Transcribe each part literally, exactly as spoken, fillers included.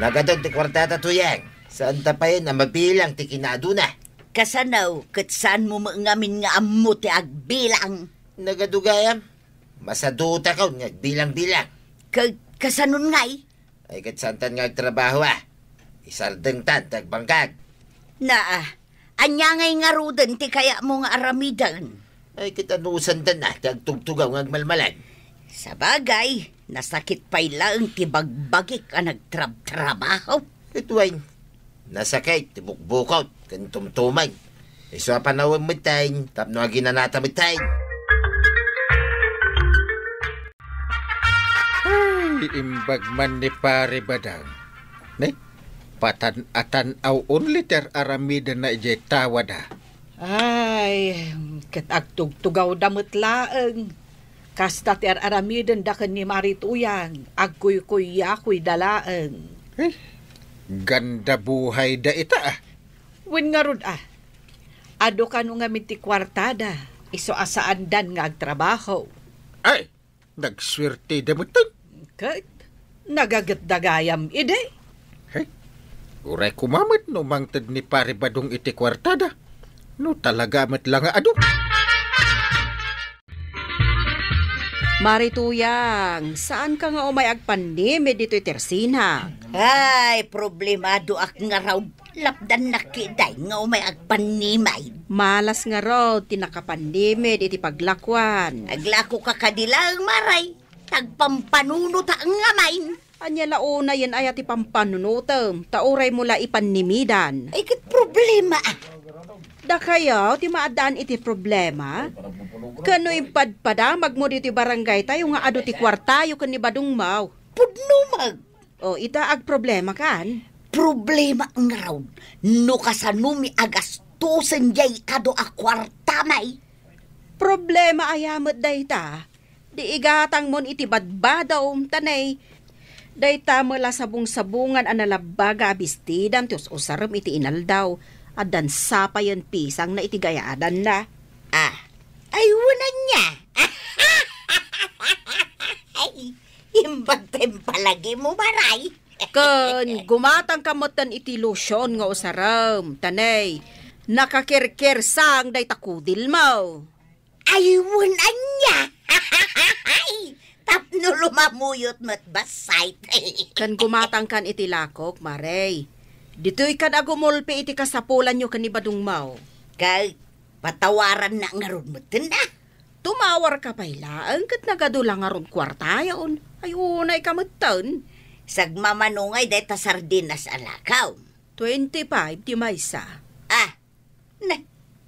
Nagadun ti kuartada, Tuyang. Saanta payen a mabilang ti kinaaduna. Kasano, ket saanmo met ngamin nga ammo ti agbilang? Nagadu gayam. Masadutakon nga agbilang-bilang. Ka-, kasanon ngay? Ay, ket saantan nga agtrabaho, a. Isardengtan ti agbangkag. Naa, ania ngay ngaruden ti kayatmo nga aramiden? Ay, ket anusantan a ti agtugtugaw nga agmalmalem. Sabagay, nasakit pay laeng ti bagbagik a nagtrabtrabaho. Ket wen, nasakit ti bukbukot ken tumtumeng. Isu a panawen metten tapno aginanata metten. Ay, imbag man ni Pare Badang. Ne? Patan-atan-aw only ti ar-aramidenna idiay tawada. Ay, ket agtugtugawda met laeng. Kasta ti ar-aramidenda ken ni Mari Tuyang, agkuykuyakuyda laeng. Eh, ganda buhayda ita, a. Wen ngarud, a. Adu kano ngamin ti kuartada, isu a saandan nga agtrabaho. Ay, nagsuerteda metten. Ket, nagagetda gayam idi. He? Uray koma met no mangted ni Pare Badong iti kuartada. No talaga met la nga adu. Mari Tuyang, saanka nga umay agpannimid ditoy tersina? Ay, problemadoak ngarud. Lapdannak ketdi nga umay agpannimid. Malas ngarud ti nakapannimid iti paglakuan. Aglakoka kadi laeng, Mari. Agpampanunota ngamin. Ania la unayen aya ti pampanunotem, ta uraymo la ipannimidan? Ay, ket problema, a. Dakayo ti maaddaan iti problema? Ken no impadpadamagmo ditoy barangaytayo nga adu ti kuartayo ken ni Badongmo? Pudno met. O, ita, agproblemakan? Problema ngarud, no kasanomi agastosen diay adu a kuartami. Problema aya met dayta? Di igatangmon iti badbadom, ta ne, dayta met la sabong-sabongan a nalabbaga a bestidam ti us-usarem iti inaldaw, addan sapayen pisangna iti gayadanna. Ah, ay, wen ania? Ay, imbag ti impalagimo, Mari. Ken gumatangka metten iti lotion nga usarem, ta ne, nakakerkersang dayta kudilmo. Ay, wen ania? Tapno lumamuyot met bassit. Ken gumatangkan iti lakok, Mari. Ditoykan a gumulpi iti kasapulanyo ken ni Badongmo. Ket patawarannak ngarud metten, a. Tumawarka pay laeng ket nagadu la ngarud kuartayon. Ay, unayka metten. Sagmamano ngay dayta sardinas a lakaw. Twenty-five ti maysa. Ah, Na,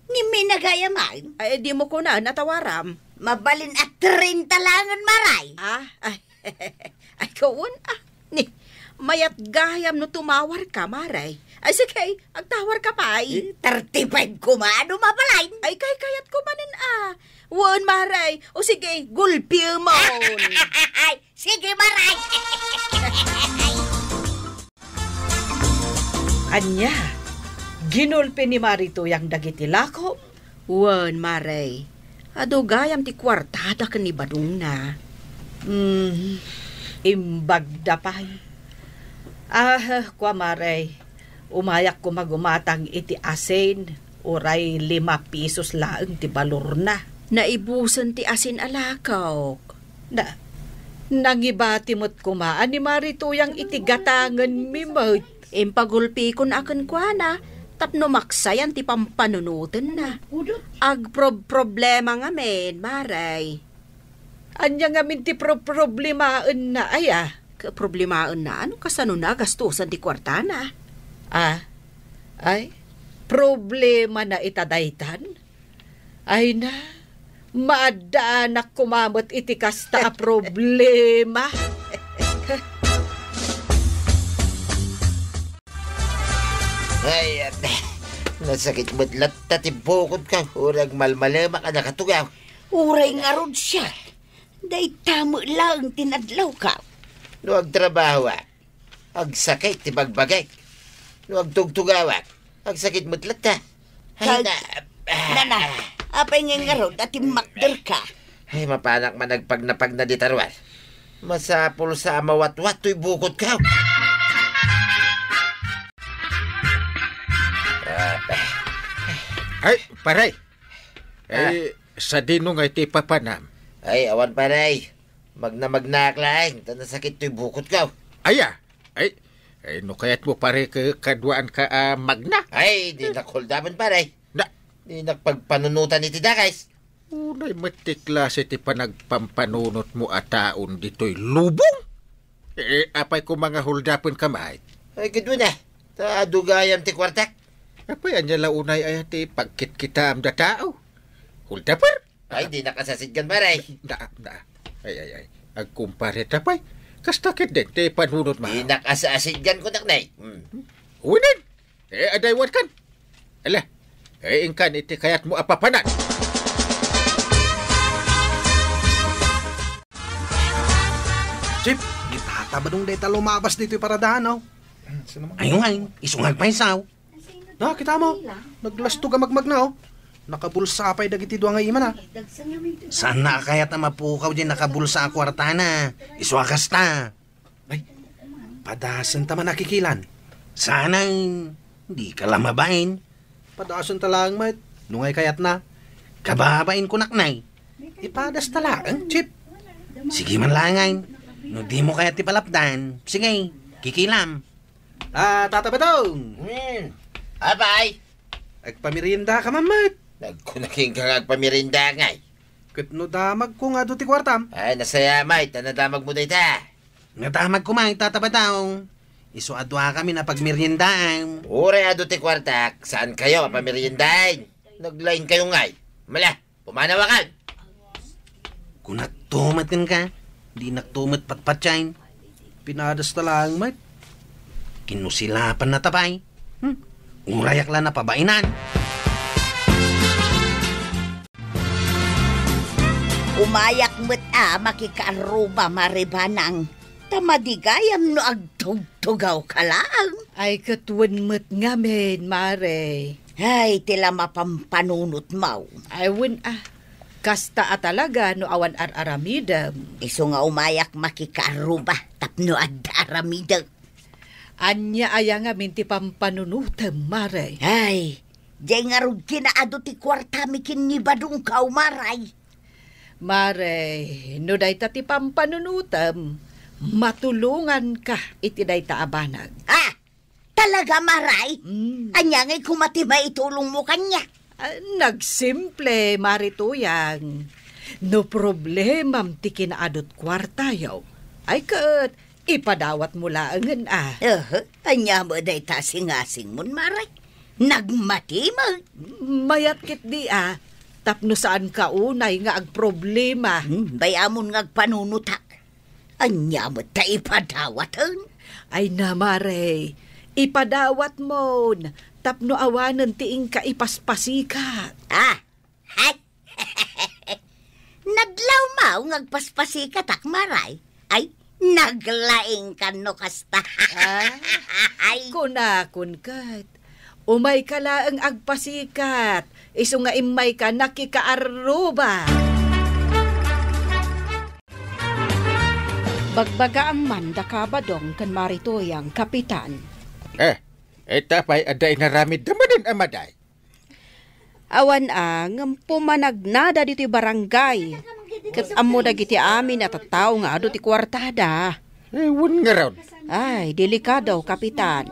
ngem may nagayaman? Ay, dimo kunan a tawaram. Mabalin a treinta laengen, Mari. Ah, ay, ay, kawan, ah. Ni, mayat gayam no tumawarka, Mari. Ay, sige, agtawarka pay. Eh, thirty-five koma, no mabalin? Ay, kaykayatko manen, ah. Wen, Mari. O sige, gulpimon. Ay, sige, Mari. Ania? Ginulpi ni Mari Tuyang dagiti lako? Wen, Mari. Adu gayam ti kuartada ken ni Badongna. Hmm, imbagda pay. Ah, kua, Mari, umayak koma gumatang iti asin, uray lima pisos laeng ti balorna. Naibusen ti asin a lakok. Na, nangibati met koma a ni Mari Tuyang iti gatangenmi met. Impagulpikon a kenkuana tapno maksayan ti pampanunotenna. Agprob-problema ngamin, Mari. Ania ngamin ti prob-, problemaenna, aya? Ket problemaenna, ano kasano nagastosan ti kuartana? Ah, ay, problemana ita daytan? Ay na, maaddaanak koma met iti kasta a problema. Ay, ate, nasakit met latta ti bukodko, uray agmalmalemak a nakatugaw. Uray ngarud siak, dayta met laeng ti nadlawko. No agtrabahoak, agsakit ti bagbagik. No agtugtugawak, agsakit met latta. Ay, kag-, na, ah, nana, apay ngay ngarud a timmakderka? Ay, mapanak man agpagnapagna dita ruar. Masapul sa a mawatwat toy bukodko. Ay, pare. Ay, sadino nga iti papanam? Ay, awan, pare. Magna-magnaak laeng, ta nasakit toy bukotko. Aya? Ay, ay, no kayatmo, pare, ka-, kaduaanka a magna? Ay, dinak huldapen, pare. Na? Dinak pagpanunutan iti dakes. Unay met ti klase ti panagpampanunotmo a taon ditoy lubong? Eh, apay koma nga huldapenka met? Ay, ket wen a. Ta adu gayam ti kuartak. Apay, ania la unay aya ti pagkitkitaam da tao? Huldaper? Ay, dinak asasidgan, pare. Da, da. Ay, ay, ay. Agkumpare ta pay. Kasta ketdin ti panunotmo. Dinak asasidgan, kunak, nay. Hmm. Wenen. Eh, adaywankan. Ala. Eh, inkan iti kayatmo a papanan. Chief, ni Tata Badong dayta lumabas ditoy paradahan, no? Ay, ngay, isu nga agpaysaw. Na, kita mo. Naglastog a magmagna, oh. Nakabulsa pay dagiti dua nga imana. Saan na kayat a mapukaw diay nakabulsa a kuartana? Isu a kasta. Ay, padasenta man a kikilan. Saan, dika la mabain. Padasenta laeng met, no ngay kayatna. Kababain kunak, nay. Ipadasta laeng, Chief. Sige man laeng, ay. No dimo kayat ti palapdan, sige, kikilam. Ah, Tata Badong! Hmm. Apay? Agpameriendaka man met. Nagkunak kenka nga agpamerienda, ngay. Ket no damagko nga adu ti kuartam? Ay, nasayaat, ta nadamagmo dayta. Nadamagko met, Tata Badong. Isu a duakami a pagmeriendaan. Uray adu ti kuartak, saankayo a pameriendaen. Naglaingkayo, ngay. Mala, pumanawakan. Kunakto met kenka, dinakto met patpatiayen. Pinadasta laeng met. Kinusilapan na ta pay. Hmm? Urayak la napabainan. Umayak met a makikaarruba, Mare Banang, ta madi gayam no agtugtugawka laeng. Ay, ket wen met ngamin, Mare. Ay, ti la mapampanunotmo. Ay, wen a. Kasta a talaga no awan ar-aramidem. Isu nga umayak makikaarruba tapno adda aramidek. Ania aya ngamin ti pampanunotem, Mare? Ay, diay ngarud kinaadu ti kuartami ken ni Badongko, Mare. Mare, no dayta ti pampanunotem, matulonganka iti dayta a banag. Ah! Talaga, Mare? Mm. Ania ngay koma ti maitulongmo kaniak? Ah, nagsimple, Mare Tuyang. No problemam ti kinaadut kuartayo, ay ket ipadawatmo laengen a. Aha, ania met dayta a singasingmon, Mare? Nagmati met. Mayat ketdi a, tapno saanka unay nga agproblema. Hmm, bay-amon nga agpanunotak. Ania met ta ipadawaten? Ay na, Mare, ipadawatmon tapno awanen ti inka ipaspasikat. Ah, hay! Nadlawmo nga agpaspasikatak, Mare. Ay, naglaingkan no kasta. Ah, ay. Kunakon ket, umayka laeng agpasikat, isu nga immayka nakikaarruba. Bagbagaam man daka Badong ken Mare Tuyang, Kapitan. Eh, ita pay adda inaramidda manen a madi? Awan a, ngem pumanagnada ditoy barangay. Ket ammo dagiti amin a tattao nga adu ti kuartada. Eh, wen ngarud. Ay, delikado, Kapitan.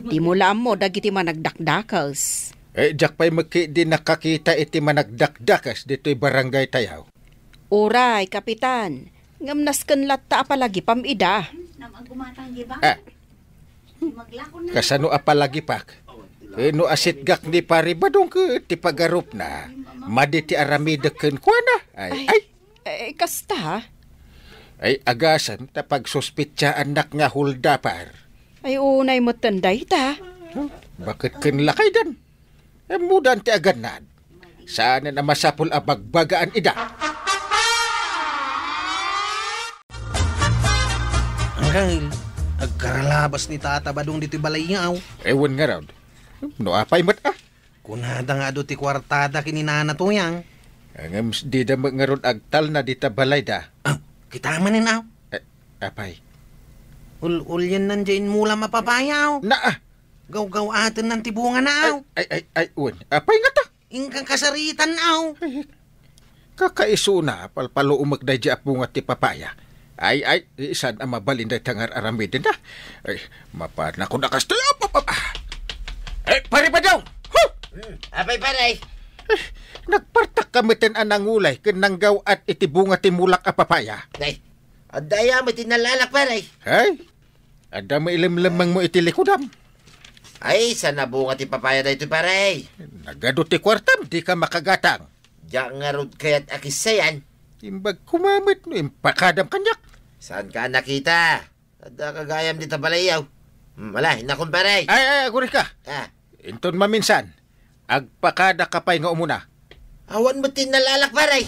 Dimo la ammo dagiti managdakdakes. Eh, diak pay met ketdi nakakita iti managdakdakes ditoy barangay tayo. Uray, Kapitan, ngem nasken latta a palagipam ida. Ah, kasano a palagipak? Eh, no asitgak ni Pari Badong ket ti pagarupna, madi ti aramidek kenkuana. Ay, ay. Ay, eh, kasta? Ay, agasem ta pagsuspetsaannak nga holdapper. Ay, unay metten dayta. Huh? Baket ken lakaydan? Ammodan ti agannad. Saanen a masapul a bagbagaan ida. Angkel, agkaralabas ni Tata Badong ditoy balayyo. Eh, wen ngarud. No apay met a? Kunada nga adu ti kuartada ken ni Nana Tuyang. Ngem dida met ngarud agtalna dita balayda. Ah, kita manen a? Eh, apay? Ul-, uliennan diay inmulam a papaya. Na, ah! Gawgaw-atennan ti bungana. Ay, ay, ay, ay, wen. Apay ngata? Inkan kasaritan, aw. Ay, kakaisuna, palpaluomek daydi a bunga ti papaya. Ay, ay, saan a mabalin dayta nga ar-aramiden, a? Ay, mapanakon a kastoy. Ap, ap, ap, ah. Ay, Pare Badong! Huh! Hmm, apay, pare? Ay, nagpartak ka meten a nangulay ken nanggaw-at iti bunga ti mulak a papaya. Ay, adda aya met ti nalalak, pare? Ay, adda mailemlemmengmo iti likudam. Ay, saan a bunga ti papaya daytoy, pare? Nagadu ti kuartam, dika makagatang. Diak ngarud kayat a kissayan. Imbag koma met no impakadam kaniak. Saanka a nakita? Adda ka gayam dita balayyo. Hmm, ala, innakon, pare. Ay, ay, aguray ka. Ah. Inton maminsan, agpakada ka pay nga umuna. Awan met ti nalalak, pare.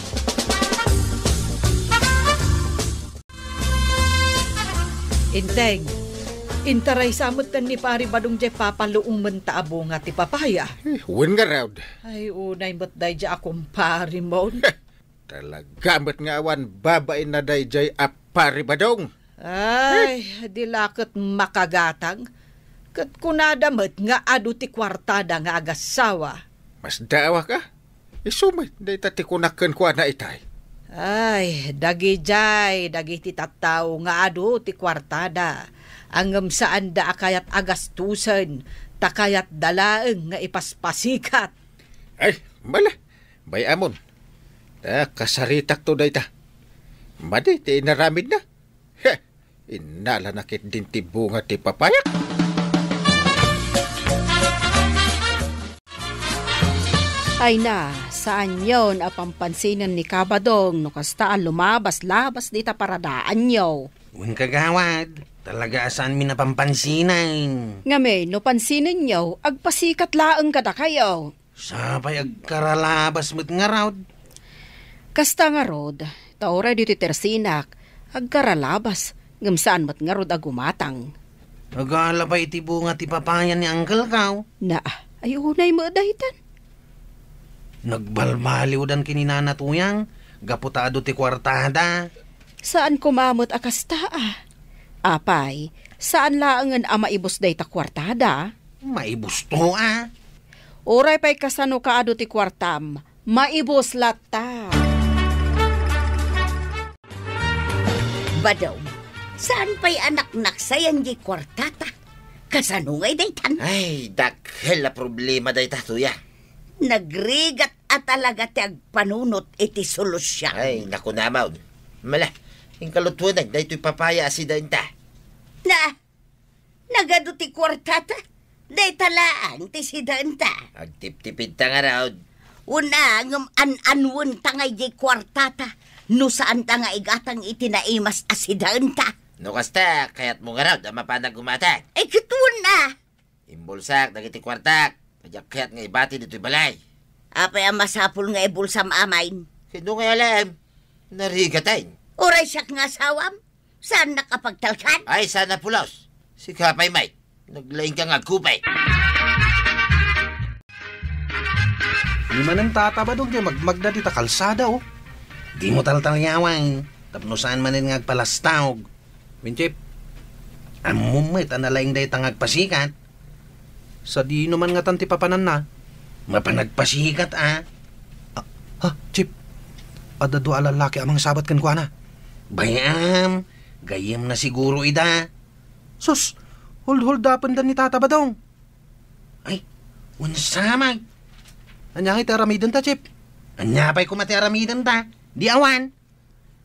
Inteng, intaraysa metten ni Pare Badong diay papaluomenta a bunga ti papaya. Eh, wen ngarud. Ay, unay met daydiay a kumparemon. Talaga met nga awan babainna daydiay a Pare Badong. Ay, di la ket makagatang. Ket kunada met nga adu ti kuartada nga agassawa. Masdaawak a. Isu met dayta ti kunak kenkuana itay. Ay, dagidiay, dagiti tattao nga adu ti kuartada. Ngem saanda a kayat a gastusen, ta kayatda laeng nga ipaspasikat. Ay, mala, bay-amon. Ta kasaritakto dayta. Madi ti inaramidna. He, innalana ketdin ti bunga ti papayak. Ay na, saanyon a pampansinen ni Kabadong no kasta a lumabas-labas dita paradaanyo. Wen, kagawad, talaga a saanmin a pampansinen. Ngamin, no pansinenyo, agpasikat laeng kadakayo. Sa pay agkaralabas met ngarud? Kasta ngarud, ta uray ditoy tersinak, agkaralabas, ngem saan met ngarud a gumatang. Agala pay iti bunga ti papaya ni uncle-ko. Naa, ay unay met daytan. Nagbalbaliwdan ken ni Nana Tuyang, gapu ta adu ti kuartada. Saan koma met a kasta a. Apay, saan laengen a maibus dayta kuartada? Maibusto a. Uray pay kasano kaadu ti kuartam, maibus latta. Badong, saan pay a naknaksayan diay kuartata? Kasano ngay daytan? Ay, dakkel a problema dayta, Tuya. Nagrigat a talaga ti agpanunot iti solusian. Ay, naku, namon. Mala, inkalutuenak daytoy papaya a sidaenta. Na, nagadu ti kuartata? Dayta laeng ti sidaenta. Agtiptipidta ngarud. Una, ngem an-anwenta ngay diay kuartata no saanta nga igatang iti naimas a sidaenta. No kasta, kayatmo ngarud a mapanak gumatang? Ay, ket una. Imbulsak dagiti kuartak. Diak kayat nga ibati ditoy balay. Apay a masapul nga ibulsam amin? Sino nga alam? Narigaten. Uray siak nga asawam? Saannak a pagtalkan? Ay, sana pulos. Sika pay, Mike. Naglaing ka nga agkupay. Ni manen tatabadong ti magmagna dita kalsada, oh. Di mo taltalyawan. Tapno saan manen nga agpalastawg. Wen, Chip, ammom met a nalaing dayta nga agpasikat. Sadino man ngatan ti papananna? Mapan agpasikat, a. Ah, ha, Chip? Adda dua a lallaki a mangsabat kenkuana. Bay-am, gayyemna siguro ida. Sus, hulhuldapenda ni Tata Badong. Ay, unsamay. Ania ngay ti aramidenta, Chip? Ania pay koma ti aramidenta? Di awan.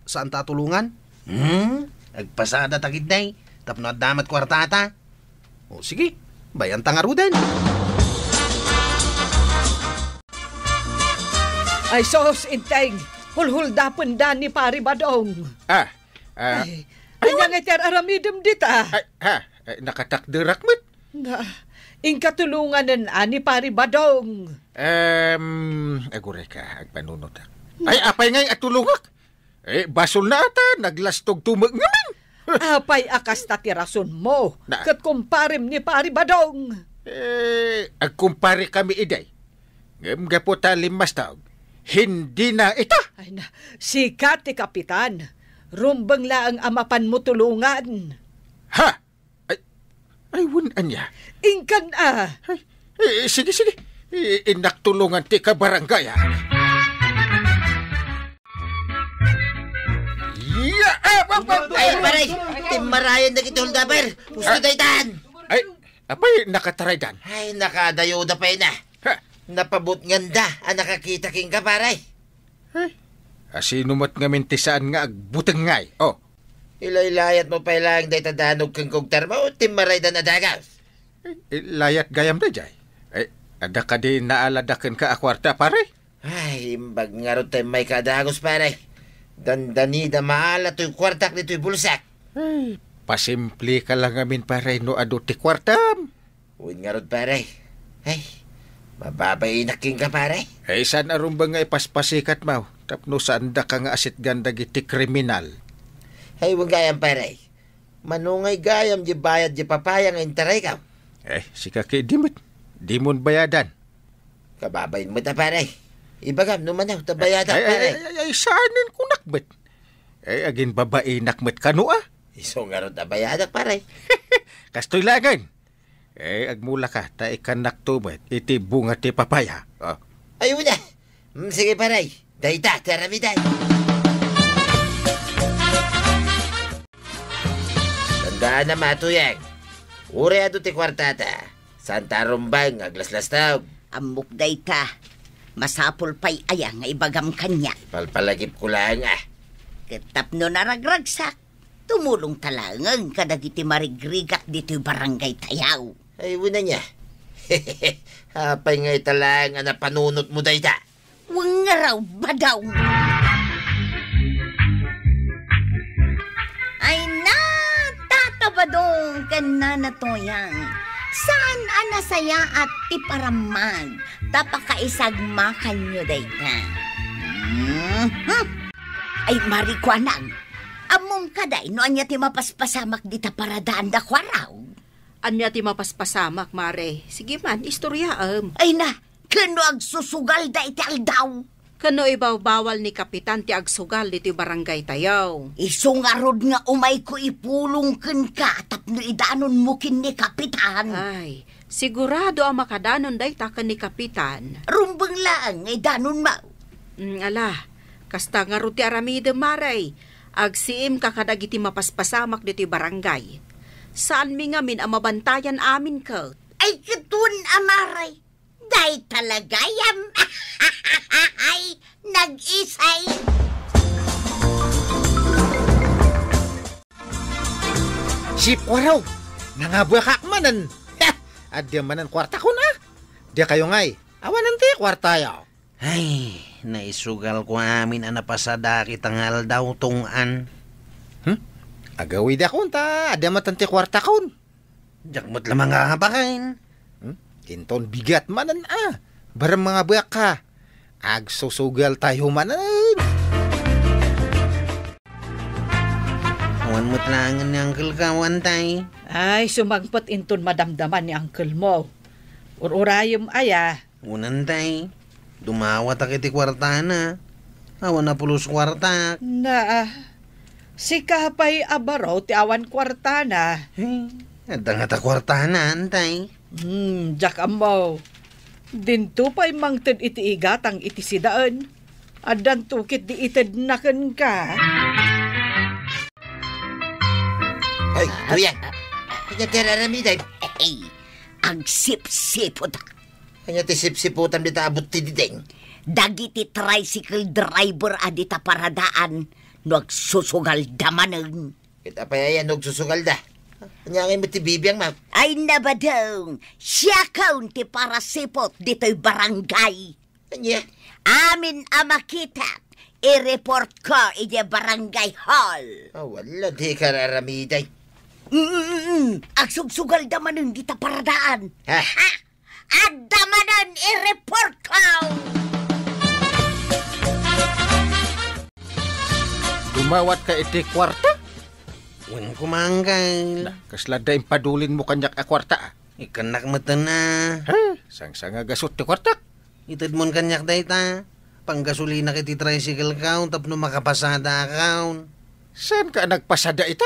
Saanta a tulongan? Hmm? Agpasadata ketdi, tapno adda met kuartata. O, sige, bay-anta ngaruden. Ay, sus, Inteng! Hulhuldapenda ni Pari Badong. Ah, ah, Ay, ay, ania wan- nga ti ar-aramidem dita? Ay, ha? Ay, nakatakderak met. Na, inka tulonganen a ni Pari Badong. Em, aguray ka, agpanunotak. Na- Ay, apay ngay a tulongak? Eh, basolna a ta naglastogto met ngamin. Apay a kasta ti rasonmo? Na- Ket kumparem ni Pari Badong. Eh, agkumpare kami idi. Ngem gapu ta limmastog, hindi na ita. Ay na, sika ti kapitan. Rumbeng laeng a mapanmo tulongan. Ha? Ay, ay, wen ania? Inkan a. Ay, eh, sige, sige. I-, innak tulongan ti kabarangayak. Ya, ah, ah, ah, Ay, ah, pare, timmarayan dagiti holdaper. Gusto Ah. daytan. Ay, apay, nakataraydan? Ay, nakadayoda pay na. Ha? Napabutnganda a nakakita kenka, pare. Eh, asino met ngamin ti saan nga agbutengngay? Oh. Ilaylayat mo pay laeng dayta danog ken kugtar mo, timmaraydan a dagas. Eh, eh, layat gayam dayjay. Eh, adda kadi naalada kenka a kuarta, pare? Ay, imbag ngarud ta immayka a dagus, pare. Dandanida maala toy kuartak ditoy bulsak. Ay, pasimpleka la ngamin, pare, no adu ti kuartam. Wen ngarud, pare. Ay, mababainak kenka, pare. Ay, saan a rumbeng nga ipaspasikatmo tapno saandaka nga asitgan dagiti kriminal? Ay, wen gayam, pare. Mano ngay gayam di bayad di papaya nga intarayko? Eh, sika ketdi met. Dimon bayadan. Kababain met a, pare. Ibagam no mano ta bayadak, Ay, ay, pare. ay, ay, ay, saanen kunak met. Eh, aginbabainak met kano, ah? Isu ngarud a bayadak, pare. Kastoy laengen. Eh, agmulaka, ta ikkannakto met iti bunga ti papaya. Oh. Ay, una. Mm, sige, pare. Dayta, ti aramidem. Tandaanam a, Tuyang. Uray adu ti kuartata, saanta a rumbeng nga aglaslastog. Ammok dayta. Masapul pay aya nga ibagam kaniak? Palpalagipko laeng, ah. Ket tapno naragragsak, tumulongta laengen kadagiti marigrigat ditoy barangaytayo. Ay, wen ania. Apay nga ita laeng a napanunotmo dayta? Wen ngarud, badaw. Ay na, Tata Badong ken Nana Tuyang. Saan a nasayaat ti parammag ta pakaisagmakanyo dayta. Mhm. Ay, marikuanang, ammom kadi no ania ti mapaspasamak dita paradaanda, kuaraw? Ania ti mapaspasamak, Mare? Sige man, istoryaem. Ay na, ken no agsusugalda iti aldaw? Ken no ibawbawal ni Kapitan ti agsugal ditoy barangaytayo? Isu ngarud nga umayko ipulong kenka tapno idanonmo ken ni Kapitan. Ay, sigurado a makadanon dayta ken ni Kapitan. Rumbeng laeng nga idanonmo. Mm, ala, kasta ngarud ti aramidem, Mare. Agsiimka kadagiti mapaspasamak ditoy barangay. Saanmi ngamin a mabantayan amin ket. Ay, ket wen a, Mare. Dayta la gayam. Ay, nag-isay. Sip, kuaraw, nangabuakak manen. Ha! Adda manen kuartakon, ah. Dakayo ngay, awanen ti kuartayo. Ay, naisugalko amin a napasadak ita nga aldaw, Tong-an. Hmm? Agawidakon ta adda manen ti kuartakon. Diak met la mangangapakain. Hmm? Inton bigat manen a. Barem mangabuakka. Agsusugaltayo manen. Awan met laengen ni uncle-ka, awan tay. Ay, sumangpet inton madamdama ni uncle-mo. Ur-urayem aya. Unan tay, dumawatak iti kuartana. Awan a pulos kuartak. Naa, sika pay a baro ti awan kuartana. Hey, adda ngata kuartana, antay. Hmm, diak ammo. Dinto pay mangted iti igatang iti sidaen. Addanto ket di itedna kenka. Ay, Tuyang. Ania ti aramidem? Hey, agsipsipot. Ania ti sipsiputam dita abut ti diding? Dagiti tricycle driver a dita paradaan no agsusugalda manen. Ket apay aya no agsusugalda? Ania ngay met ti bibiangmo? Ay, nabadong, siakon ti parasipot ditoy barangay. Ania? Amin a makitak, i-report ko idiay barangay hall. Awan la, dika ar-aramidem. Mm, agsugsugalda manen dita paradaan. Ha? Ha? Adda manen i-report ko! Dumawatka iti kuarta? Wen koma, uncle. Na, kasla adda impadulinmo kaniak a kuarta, a? Ikkannak metten, a. Ha? Sangsangagasut ti kuartak. Itedmon kaniak dayta. Panggasolinak iti tricycle-ko tapno makapasadakon. Saanka a nagpasada ita?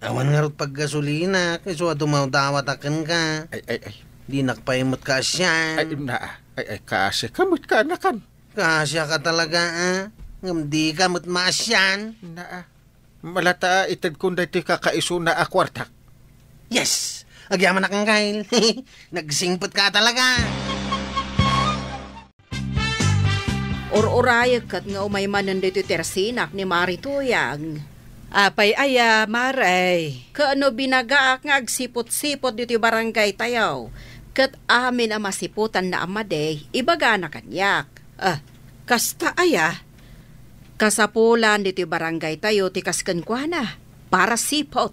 Awan ngarud paggasolinak, isu a dumawdawatak kenka. Ay, ay, ay. Dinak pay met kaasian. Ay, naa. Ay, ay, kaasi ka met, kaanakan. Kaasi ka talaga, a? Ngem di ka met maasian. Naa. Malata a itedkon daytoy kakaisuna a kuartak. Yes! Agyamanak, Angkel. Nagsingpet ka talaga. Ur-urayek ket nga umay manen ditoy tersinak ni Mari Tuyang. Apay aya, Mare? Ket no binagaak nga agsipot-sipot ditoy barangay tayo, ket amin a masiputanna a madi, ibagana kaniak. Ah, kasta aya? Kasapulan ditoy barangay tayo ti kas kenkuana, para sipot.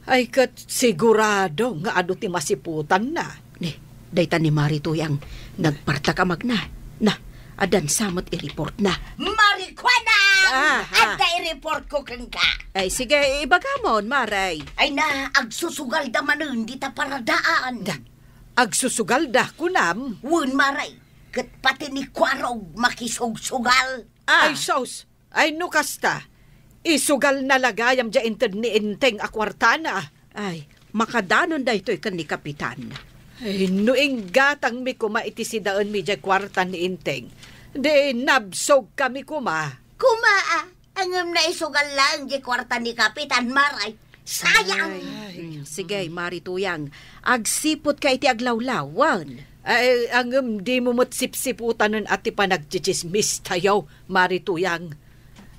Ay, ket sigurado nga adu ti masiputanna. Ni, dayta ni Mari Tuyang, nagpartak a magna. Na, addan sa met i-report na. Marijuana! Ah, ah. Adda i-report ko kenka. Ay, sige, ibagamon, Mare. Ay na, agsusugalda manen dita paradaan. Da, agsusugalda, kunam? Wen, Mare. Ket pati ni Kuarog makisugsugal. Ah. Ay, sus! Ay, no kasta, isugalna la gayam diay inted ni Enteng a kuartana. Ay, makadanon daytoy ken ni Kapitan. Ay, no inggatangmi koma iti sidaenmi diay kuarta ni Enteng, di nabsogkami koma. Koma, a, ngem naisugal laeng diay kuarta ni Kapitan, Mare. Sayang! Ay, mm, sige, Mari Tuyang. Agsiputka iti aglawlaw, wen? Ay, ngem dimo met sipsiputanen a ti panagtsitsismis tayo, Mari Tuyang.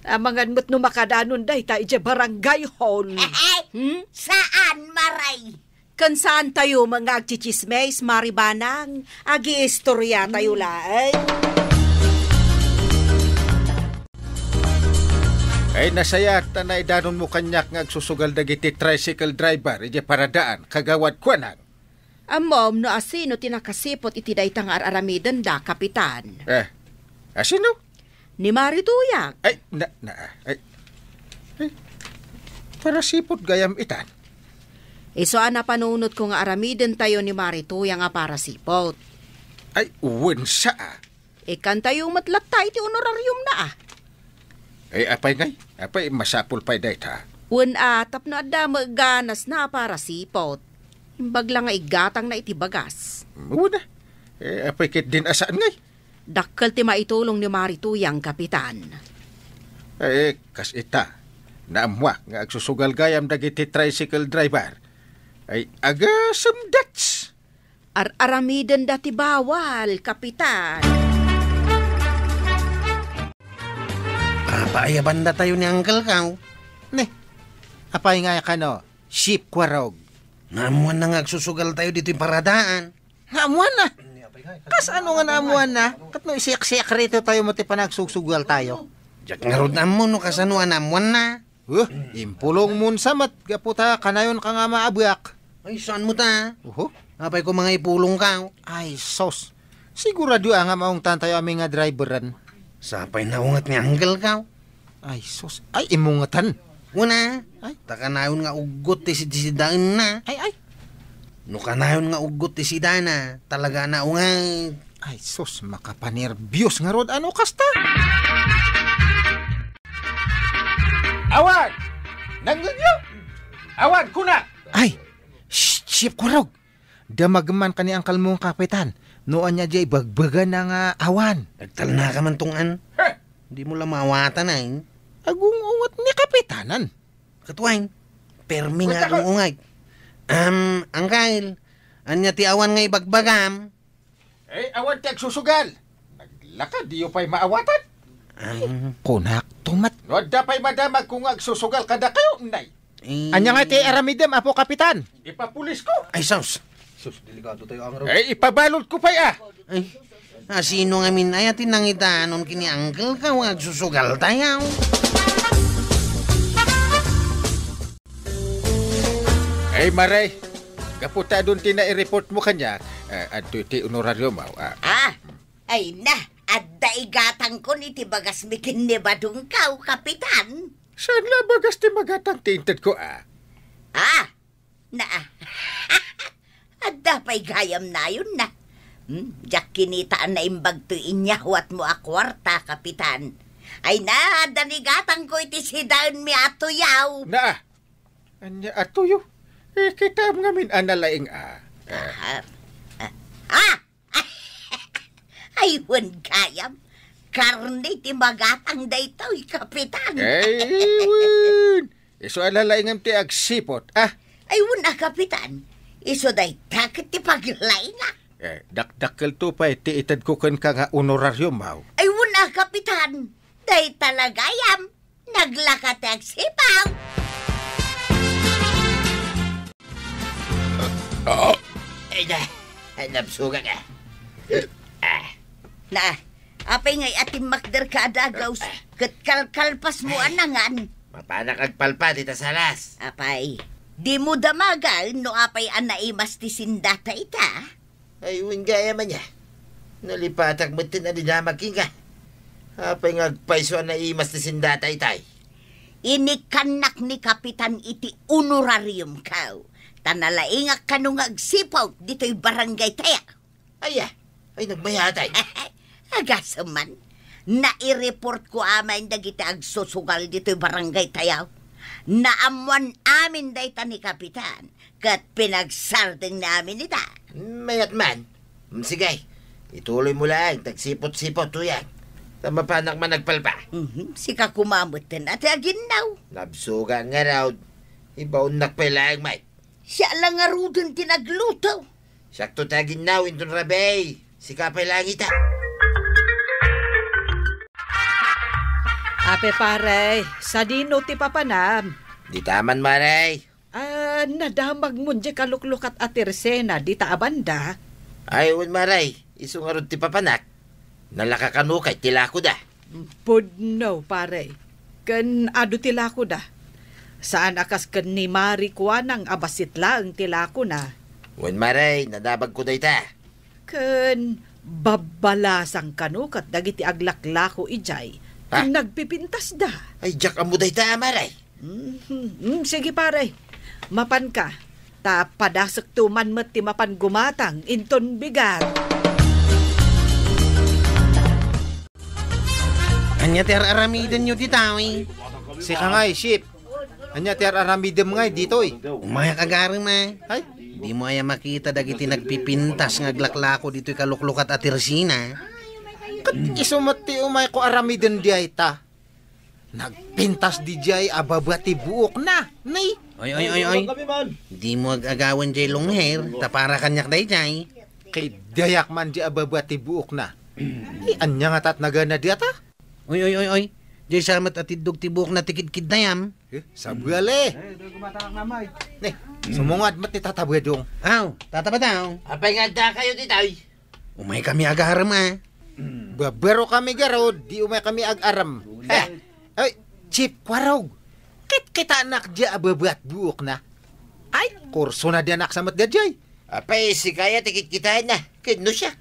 Amangan met no makadanon dayta idiay barangay hall. Eh, eh, hmm? Saan, Mare? Ken saan tayo nga agtsitsismis, Mari Banang? Agiistorya tayo laeng. Ay, nasayaat ta naidanonmo kaniak nga agsusugal dagiti tricycle driver idiay paradaan, Kagawad Kuanang. Ammom no asino ti nakasipot iti dayta nga ar-aramidenda, Kapitan? Eh, asino? Ni Mari Tuyang. Ay, na, na, ay, ay, parasipot gayam itan. Isu a napanunotko nga aramidentayo ni Mari Tuyang a parasipot. Ay, wen sa, a. Ikkantayo met latta iti honorariumna, a. Eh, apay ngay? Apay, masapul pay dayta? Wen a, tapno adda met ganasna a parasipot. Imbag la nga igatangna iti bagas. Wen a. Eh, apay ketdin a saan ngay? Dakkel ti maitulong ni Mari Tuyang, Kapitan. Eh, kas ita, naammuak nga agsusugal gayam dagiti tricycle driver. Ay, agasem dats! Ar-aramidenda ti bawal, Kapitan. Papaayabandatayo ni Uncle Kaw. Ne, apay nga kano, Chief Kwarog? Naammuanna nga agsusugaltayo ditoy paradaan. Naammuanna? Kasano nga naammuanna? Ket no isekreto tayo mo ti panagsugsugal tayo? Diak ngarud ammo no kasano a naammuanna. Huh, impulong mo sa met, gapu ta kanayon ka nga maabak. Ay, saan mo ta? Oho. Apay ko mga ipulong ka? Ay, sos. Sigurado a nga maungtan tayo amin nga driveran. Sapay naungat ni Uncle Kaw. Ay, sus. Ay, imungatan. Una, ay, ta kanayon nga uggot ti sidsidaenna. Ay, ay. No kanayon nga uggot ti sidana, talaga na ungat. Ay, sus, makapanerbios ngarud. Ano kasta? Awan! Nangngegyo? Awan, kuna! Ay, shh, Chief Kurog. Damagen man ka ni Uncle mo nga kapitan, no ania diay ibagbaga na nga awan. Nagtalna ka man tong an. Heh! Di mo la maawatan ay. Agung-ungat ni kapitanan. Katuay, permi nga agung-ungay. Am, Uncle, ania ti awan nga ibagbagam? Eh, awan ti agsusugal. Naglakad, diyo pay maawatan. Ang kunak tumat. No adda pay madamag ko nga agsusugal kadakayo, nay. Eh. Ania nga ti aramidem, Apo Kapitan? Ipapulis ko. Ay, sus. Sus, delikado tayo, Angro. Eh, ipabalot ko pay, ah. Ay, asino ngamin aya ti nangitanon kini Uncle Kaw nga agsusugal tayo? Ay, Maray, gapu ta adun ti nai-report mo kaniak, eh, adtoy ti honorario mo, ah. Ah, ay na, adda igatangkon iti bagasmi ken ni Badong Kaw, Kapitan. Saan la bagas ti magatang ti inted ko, ah? Ah, na, ah. Adda pay gayam nayon na. Hmm, diak kinita a naimbag toy inyawat mo a kuarta, Kapitan. Ay na, adda ni gatangko iti sidaenmi a tuyaw. Na, ah. Ania a tuyo? Eh, kitaem ngamin a nalaing a. Ah, ah, ah. Ay, wen gayam. Karne ti magatang daytoy, Kapitan. Ay, wen. Isu a lalaingem ti agsiput, ah? Ay, wen a, Kapitan. Isu dayta ket ti paglaingak. Eh, dakdakkelto pay ti itedko kenka nga honorarium, aw? Ay, wen a, Kapitan. Dayta la gayam. Naglaka ti agsipaw. Ah. Ay, na, ay, nabsugak, ah. Ah. Na, apay ngay a timmakderka a dagaws, ket kalkalpasmo a nangan? Mapanak agpalpa dita salas. Apay, dimo damagen no apay a naimas ti sindata ita? Ay, wen gayam ania. Nalipatak metten a dinamag kenka. Apay nga agpayso a naimas ti sindata itay? Inikkannak ni Kapitan iti honorariumko, ta nalaingak kano nga agsiput ditoy barangay tayo. Aya, ay nagmayatay. Agasem man, naireportko amin dagiti agsusugal ditoy barangay tayo. Naammoan amin dayta ni Kapitan. Ket pinagsardengna amin ita. Mayat man. Mm, sige, ituloymo laeng ti agsiput-siput, Tuyang. Ta mapanak man agpalpa. Mhm, sika koma metten a ti aginnaw. Nabsugak ngarud. Ibaonnak pay laeng, Mike. Siak la ngaruden ti nagluto. Siakto ti aginnaw inton rabii. Sika pay laeng ita. Ape, pare, sadino ti papanam? Dita man, mare. Ah, nadamagmon diay kaluklukat a Tersina dita a banda? Ay, wen, mare, isu ngarud ti papanak. Nalaka kano kay ti lakoda. Pudno, pare. Ken adu ti lakoda. Saan a kas ken ni Mari Kuanang a bassit laeng ti lakona. Wen, mare, nadamagko dayta. Ken babbalasang kano ket dagiti aglaklako idiay, ken nagpipintasda. Ay, diak ammo dayta, mare. Mhm. Mm, sige, pare. Mapanka, ta padasekto man met ti mapan gumatang inton bigat. Ania ti ar-aramidenyo dita, uy? Sika ngay, Chief. Ania ti ar-aramidem ngay ditoy? Umayak agarem, a. Ay? Dimo aya makita dagiti nagpipintas nga aglaklako ditoy kaluklukat a Tersina? Ket isu met ti umayko aramiden diay ta. Nagpintas didiay a baba ti buokna, ni? Oy, oy, oy, oy. Dimo ag-agawen diay long hair, ta para kaniak daydiay. Kay diayak man di a baba ti buokna. Ay, ania ngata ti nagana diata? Oy, oy, oy, oy. Diay sa met a tiddog ti buokna ti kidkiddayam. Eh, sabuali. Ne, sumungad met ni Tata Badong. Aw, Tata Badong. Apay nga addakayo ditoy? Umaykami agarem, a. Babarokami garud, di umaykami agarem. Heh. Ay, Chief Kwarog. Kitkitanak diay a baba ti buokna. Ay, kursonadianak sa met daydiay. Apay, sika aya ti kitkitaenna. Ket no siak?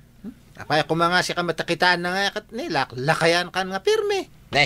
Apay, koma nga sika met a kitaenna nga ket ni lak-, lakayankan nga pirmi. Ne,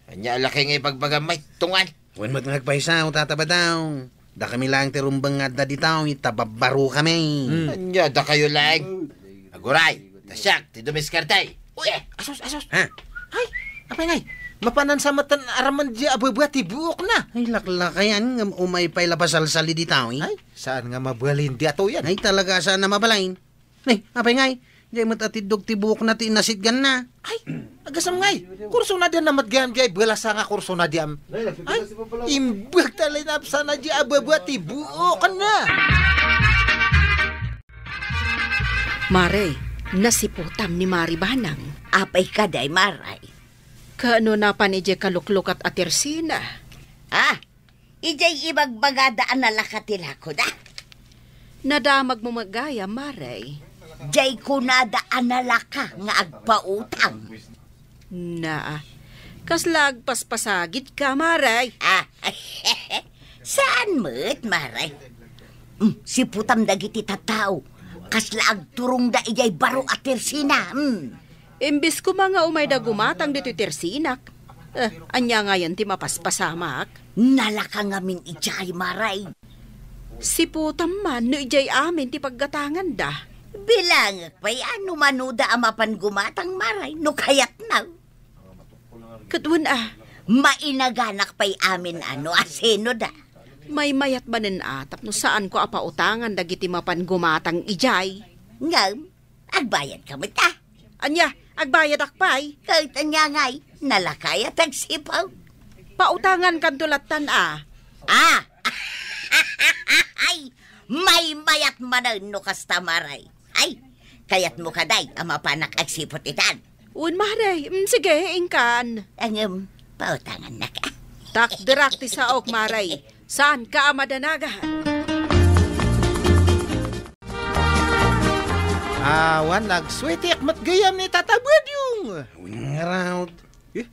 ania a laki nga ibagbagam, Mike? Tungan. Wen met nga agpayso, Tata Badong. Dakami laeng ti rumbeng nga adda ditoy, ta babbarokami. Hmm. Ania, dakayo laeng? Aguray, ta siak ti dumiskarte. Uy, asus, asus. Ha? Ay, apay ngay, mapanan sa met a aramiden diay a baba ti buokna. Ay, laklakayan, ngem umay pay la pasalsali ditoy. Ay, saan nga mabalin diay atoyan? Ay, talaga, saan a mabalin? Ni, apay ngay, diay met a tiddog ti buokna ti inasitganna. Ay, agasem ngay, kursonadianna met gayam diay balasa nga kursonadiam. Ay, imbag ta linapsana diay a baba ti buokna. Mare, nasiputam ni Mari Banang. Apay kadi, Mare? Kaano napan idiay kaluklukat a Tersina? Ah, Idiay ibagbagada a nalaka ti lakoda. Nadamagmo met gayam, Mare. Diay kunada a nalaka nga agpautang. Naa, kasla agpaspasagitka, Mare. Ah, saan met, Mare? Mm, siputam dagiti tattao. Kasla agturongda idiay baro a Tersina. Mm. Imbes koma nga umayda gumatang ditoy Tersinak, eh, ania ngayen ti mapaspasamak? Nalaka ngamin idiay, Mare. Siputam man no idiay amin ti paggatanganda. Bilangek pay a no manoda a mapan gumatang, Mare, no kayatna. Ket wen a, mainaganak pay amin a no asinoda. Maymayat manen a tapno saanko a pautangan dagiti mapan gumatang idiay. Ngem, agbayadka met a. Ania, Agbayadak pay. Ket ania ngay, nalakayat agsipag. Pautangankanto lattan a. Ah! Ay, maymayat manen no kasta, Mare. Ay, kayatmo kadi a mapanak agsiput itan? Wen, Mare. Mm, sige, inkan. Ngem, pautangannak. Takderak ti saok, Mare. Saanka a madanagan? Awan, nagsweteak met gayam ni Tata Badyong. Wen ngarud. Eh,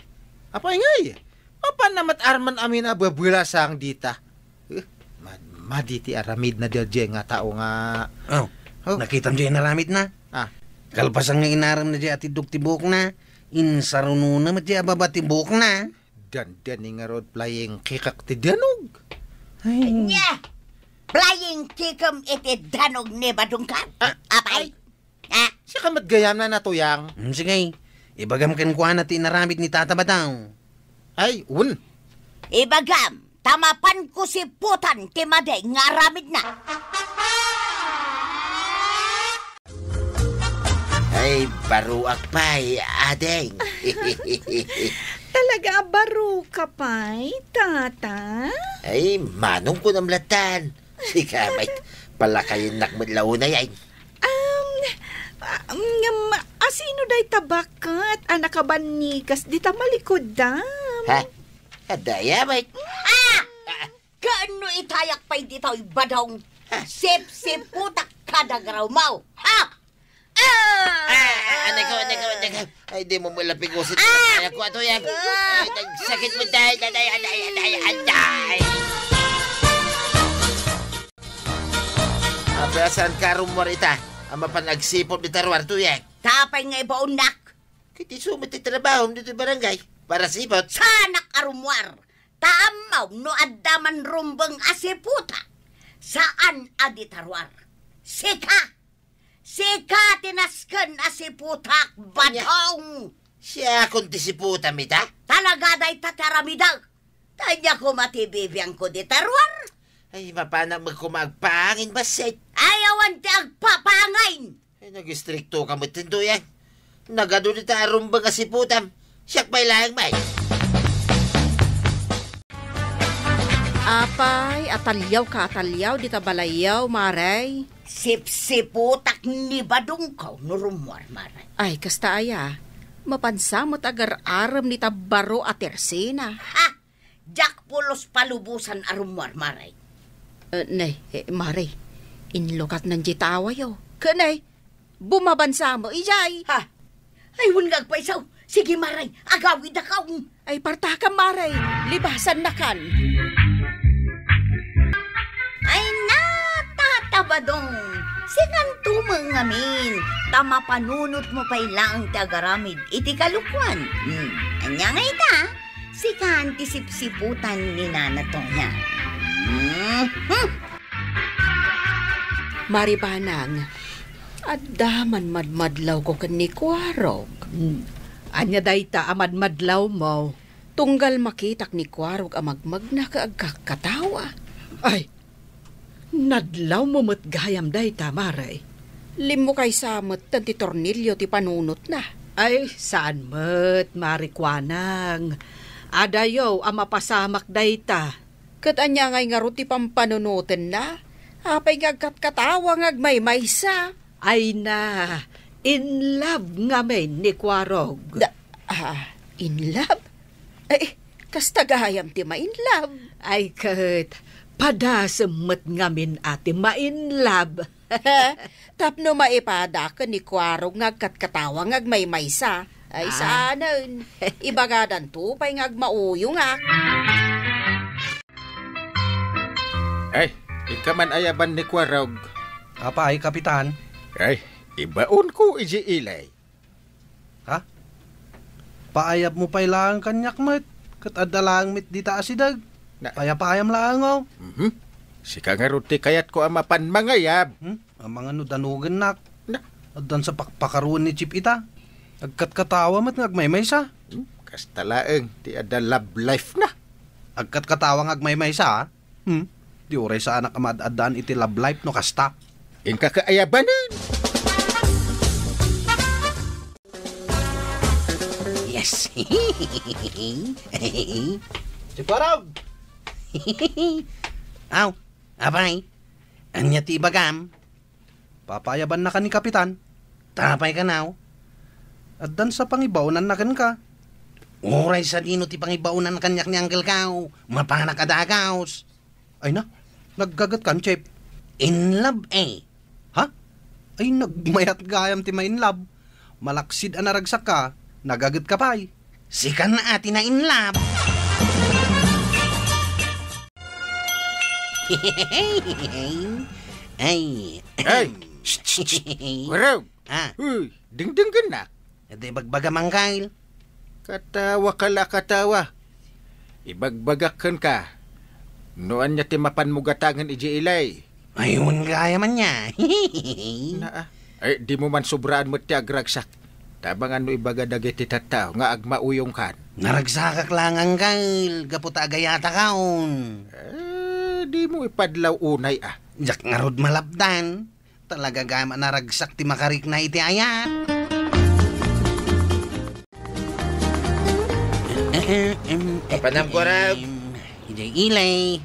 apay ngay? Mapanna met armen amin a babalasang dita. Eh, mad-, madi ti aramidna daydiay nga tao nga. Oh, Oh. Nakitam diay inaramidna? Ah. Kalpasan nga inaremna diay a tiddog ti buokna, insarunona met diay a baba ti buokna. Dandani ngarud flying kickak ti danog. Ay. Nya! Flying kickem iti danog ni Badongko? Ah, Apay? ay. Ah. Siaka met gayam na natuyang. Hmm, sige. Ibagam kenkuana ti inaramid ni Tata Badyong. Ay, wen. Ibagam, ta mapanko siputan ti madi nga aramidna. Ay, baroak pay, ading. Talaga a baroka pay, Tata? Ay, manong kunam lattan. Sika, may palakayennak met la unay, ay. Um, ah, um, ngem, asino dayta baket a nakabannikas dita malikuddam? Ha? Adda aya, may. Ah! Ah! Kaano itayak pay ditoy badong? Ah. Sipsiputak kada garaw mo. Ha? Ah! Ah, anay ko, anay ko, anay ko. Ay, di mo malapigosit. Ah! Ay, ako ato yan. Ah! Ay, nagsakit mo dahil. Aday, aday, aday, aday. Apay, saan ka rummuar ita? Ang mapan agsipot di taruar, tuyek. Tapay nga ibaonnak. Kiti sumit ti trabaho dito barangay. Para sipot. Saanak a rummuar. Ta ammom no adda man rumbeng a siputa. Saan a di taruar. Sika! Sika ti nasken a siputak, Ania? Badong! Siakon ti siputam ita? Talaga dayta ti aramidek. Tanya koma ti bibiangko di taruar. Ay, mapanak met koma agpangin, bassit. Ay, awan ti agpapangin. Ay, nagistrikto ka met, Tindoy, eh. Nagadu dita a rumbeng a siputam. Siak pay laeng, may. Apay, ataliaw ka, ataliaw, dita balayyo, Mare. Sipsiputak ni Badongko no rummuar, Mare. Ay, kasta aya. Mapansa met agar-arem ni tabbaro a tersina. Ha! Diak pulos palubosan a rummuar, Mare. Eh, ne, eh, Mare, inlukatnan di tawayo. Ken ne, bumabansa mo, ijay. Ha? Ay, wen nga agpaisaw. Sige, Mare, agawidakon. Ay, partakam, Mare. Libasannakan. Ay, natatabadong. Sikanto met ngamin. Ta mapanunot mo pay laeng ti agaramid iti kalukuan. Hmm, ania nga ita? Sikan ti sipsiputan ni Nana Tonya. Mhm. Maribanang, adda man madmadlawko ken ni Kuarog. Hmm. Ania dayta a madmadlawmo? Tunggal makitak ni Kuarog a magmagna ket agkatkatawa. Ay, nadlawmo met gayam dayta, Mare. Limmukaysa metten ti tornilyo ti panunotna. Ay, saan met, Mare Kuanang. Adayo a mapasamak dayta. Ket ania ngay ngarud ti pampanunotenna? Apay nga agkatkatawa nga agmaymaysa? Ay na, in love ngamin ni Kuarog. Da-, ah, in love? Ay, kasta gayam ti ma-in love. Ay ket, padasem met ngamin a ti ma-in love. Tapno maipada ken ni Kuarog nga agkatkatawa nga agmaymaysa. Ay, Ah. saanen. Ibagadanto pay nga agmauyongak. Ay, inka man ayaban ni Kuarog. Apay, Kapitan? Ay, ibaonko iti ilay. Ha? Paayabmo pay laeng kaniak met, ket adda laeng met dita a sideg. Na- Payapayam laeng, oh. Mhm. Sika ngarud ti kayatko a mapan mangayab. Hmm? Amangan no danogennak. Na- Addan sa pakpakaroen ni Chief ita. Agkatkatawa met nga agmaymaysa. Hmm? Kasta laeng ti adda love life na. Agkatkatawa nga agmaymaysa, ah? Hmm? Di uray saanak a maad-addaan iti love life no kasta. Inka kaayabanen. Ti parang! Aw, apay, ania ti ibagam? Papaayabannaka ni Kapitan. Apay kano? Addan sa pangibaonanna kenka. Uray sadino ti pangibaonan kaniak ni Uncle Kao, mapanak a dagus. Ay na, naggagetkan, Chef? In love, eh. Ha? Ay, nagmayat gayam ti ma-in love. Malaksid a naragsakka, nagagetka pay. Sika a ti na-in love. Ay. Ay, shh, shh, shh. Kurog. Ah. Uy, dingdinggennak. Iti ibagbaga, Mang Kyle. Katawa ka la, katawa. Ibagbagak kenka. No ania ti mapanmo gatangen idiay ilay? Ay, wen gayam ania. Naa. Ay, dimo man sobraan met ti agragsak. Tabang no ibaga dagiti tattao nga agmauyongkan. Naragsakak laeng, Kyle, gapu ta agayatakon. Eh, dimo ipadlaw unay, ah. Diak ngarud malapdan. Talaga gayam a naragsak ti makarikna iti ayat. Papanam, Kurog. Idiay ilay.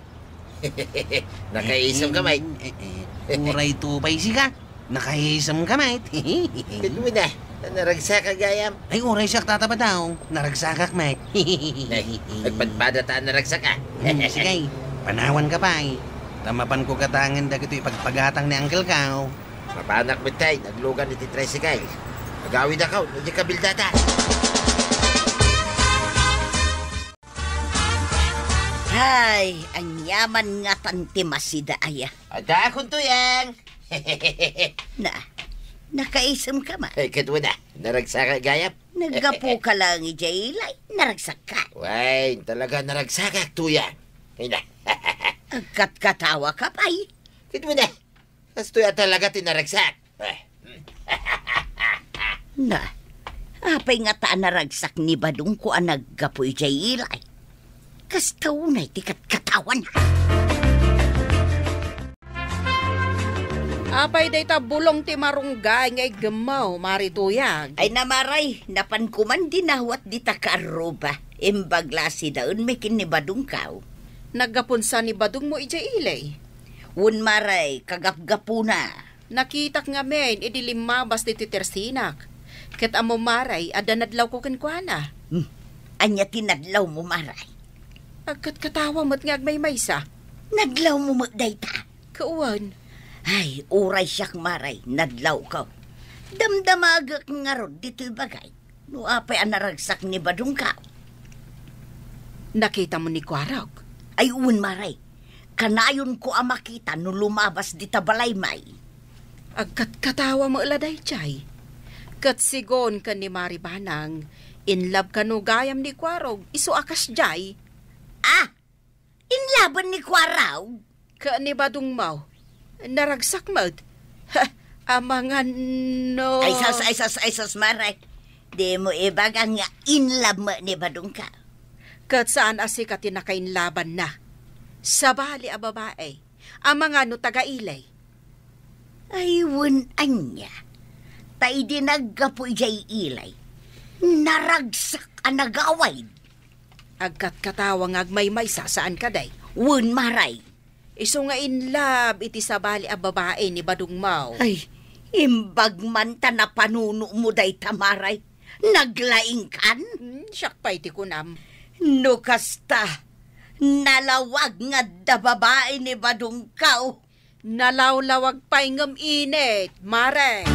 Nakaisem ka, mate. Eh, eh, eh. Uray to pay sika. Nakaisem ka, mate. Ket wen a, naragsak a gayam. Ay, uray siak tatabadaw. Naragsakak, mate. Ay, agpadpada ta a naragsak a. Hmm, sige. Panawanka pay. Ta mapanko gatangen dagitoy ipagpagatang ni Uncle Kao. Mapanak met tay, naglugan iti tricycle. Agawidakon, no di kabildatan. Ay, aniaman ngatan ti masida aya. Adda akon tuyang. Na, nakaisem ka man. Ay, ket wen a, naragsak a gayam. Naggapu ka lang idiay ilay, naragsak ka. Wen, talaga naragsakak, tuyang. Ay na. Agkatkatawa ka pay. Ket wen a, kastoy a talaga ti naragsak. Eh. Na, apay ngata a naragsak ni Badongko a naggapu idiay ilay? Kasta unay ti katkatawana. Apay dayta bulong ti marunggay nga iggemmo, Mari Tuyang? Ay na, Mare, napanko man dinawat dita kaarruba. Imbag la a sidaenmi ken ni Badongko. Naggapun sa ni Badongmo idiay ilay? Wen, Mare, kagapgapuna. Nakitak ngamin idi limmabas ditoy tersinak. Ket ammom, Mare, adda nadlawko kenkuana. Hmm. Ania ti nadlawmo, Mare? Agkatkatawa met nga agmaymaysa. Nadlawmo met dayta? Ket wen. Ay, uray siak, Mare, nadlawko. Damdamagek ngarud ditoy bagay. No apay a naragsak ni Badongko? Nakitamo ni Kuarog? Ay, wen, Mare. Kanayonko a makita no lumabas dita balaymi. Agkatkatawa met la daydiay. Ket sigun ken ni Mari Banang, in love kano gayam ni Kuarog, isu a kasdiay. Ah! In love-en ni Kuarog? Ken ni Badongmo, naragsak met. Ha, amangan no. Ay sus, ay sus, ay sus, Mare. Dimo ibaga nga in love met ni Badongko. Ket saan a sika ti nakainlabanna. Sabali a babai. Amangan no taga-ilay. Ay, wen ania. Ta idi naggapu idiay ilay, naragsak a nagawid. Agkatkatawa nga agmaymaysa, saan kadi? Wen, Mare. Isu nga in love iti sabali a babai ni Badongmo. Ay, imbag man ta napanunomo dayta, Mare. Naglaingkan? Hmm, siak pay ti kunam. No kasta, nalawag nga adda babai ni Badongko. Nalawlawag pay ngem init, Mare.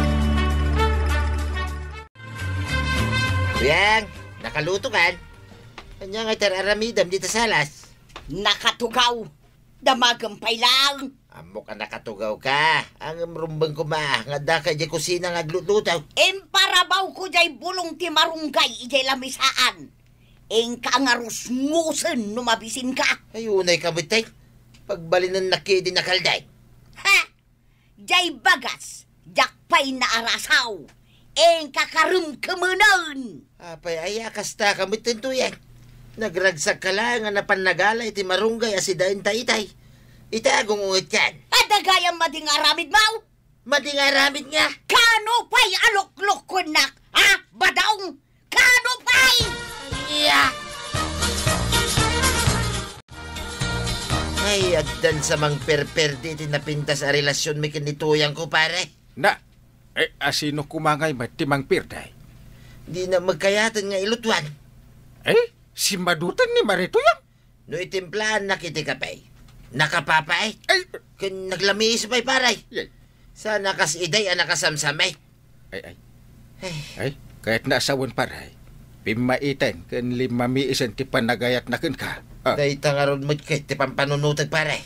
Kuyang, nakalutokan? Ania nga ti ar-aramidem dita salas? Nakatugaw. Damagem pay laeng. Ammok a nakatugaw ka. Ngem rumbeng koma nga adda ka idiay kusina nga aglutluto. Imparabawko diay bulong ti marunggay idiay lamisaan. Inka nga rusngosen no mabisinka. Ay, unay ka met, tay. Pagbalinennak idi nakalday. Ha? Diay bagas, diak pay naarasaw. Inka karemkemenen. Apay aya, kasta ka met, Tuyang? Nagragsak ka laeng a napan nagala iti marunggay a sidaenta itay. Ita, gungungetkan. Adda gayam madi nga aramidmo? Madi nga aramid nga? Kano pay a luklukkuennak, ha? Badong! Kano Ay! Iya! Ay, addan sa mangperperdi iti napintas a relasionmi ken ni tuyangko, pare. Na, eh, asino koma ngay met ti mangperdi? Dina magkayaten nga ilutuan. Eh, simmadutan ni Mari Tuyang? No itimplaannak iti kape, nakapapaet. Ay! Ken naglamiis pay, pare. Yay. Sana kas iday a nakasamsamit. Ay, ay. Ay. Ay, kayatna a sawen, pare. Pimmaiten ken limmamiisen ti panagayatna kenka. Ah. Dayta ngarud met ket ti pampanunotek, pare.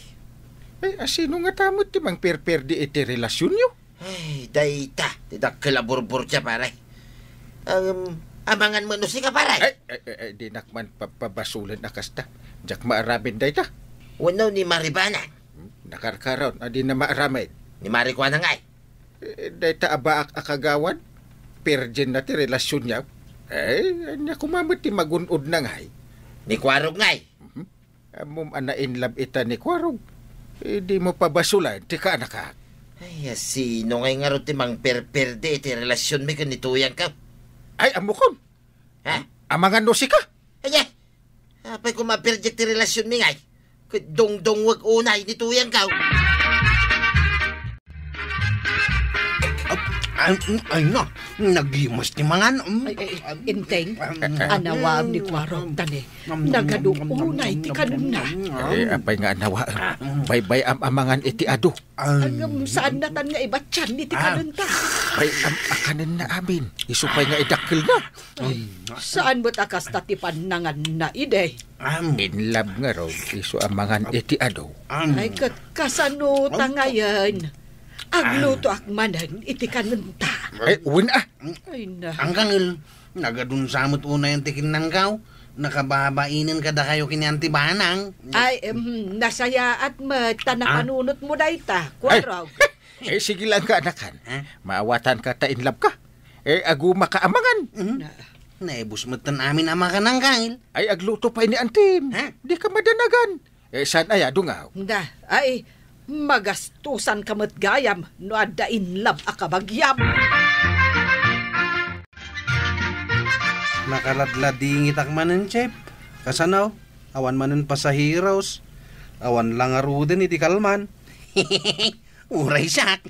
Ay, asino ngata met ti mangperperdi iti relasionyo? Ay, dayta ti dakkel a burburtia, pare. Em, amangan met no sika, pare. Ay, ay, ay, ay, dinak man papabasolen a kasta. Diak maaramid dayta. Wenno ni Mari Bana? Hmm, nakarkaron a dina maaramid. Ni Mari Kuana ngay? Eh, dayta a baak a kagawad, virgin na ti relasionyo. Eh, ania koma met ti magun-odna ngay? Ni Kuarog ngay? Mhm. Ammom a na-in love ita ni Kuarog. Eh, dimo pabasolen ti kaanakak. Ay, asino ngay ngarud ti mangperperdi iti relasionmi ken ni tuyangko? Ay, ammokon. Ha? Amangan no sika? Ania? Apay koma a virgin ti relasionmi ngay? Ket dungdungwek unay ni tuyangko. Ay, ay, ay na, nagimas ti mangan. Mm. Ay, ay, Enteng, um, anawaem ni Kuarog, tani, nagadu unay ti kanenna. Eh, apay nga anawaem? Baybay-am a mangan iti adu. Ngem saan natan nga ibattian iti kanenta. Bay-am a kanenna amin. Isu pay nga idakkelna. Saan met a kasta ti pannanganna idi? In love ngarud, isu a mangan iti adu. Ay, ket kasano ta ngayen? Aglutoak manen iti kanenta. Ay, wen a. Ay, na. Angkangel, nagadun sa met unayen ti kinnankaw. Nakababainen kadakayo ken ni Auntie Banang. Ay, em, nasayaat met ta napanunotmo dayta, Kuarog. Eh, sige lang ka, anakan. Ha? Maawatanka ta in love ka. Eh, agumaka a mangan. Mhm. Na- Naibus met ten amin a makan, Angkangel. Ay, agluto pay ni Antim. Ha? Dika madanagan. Eh, saan aya, dungaw? Da, ay, magastusanka met gayam no adda in love a kabagiam. Nakaladladingitak manen, Chef. Kasano? Awan manen pasaheros. Awan la ngaruden iti kalman. Uray siak.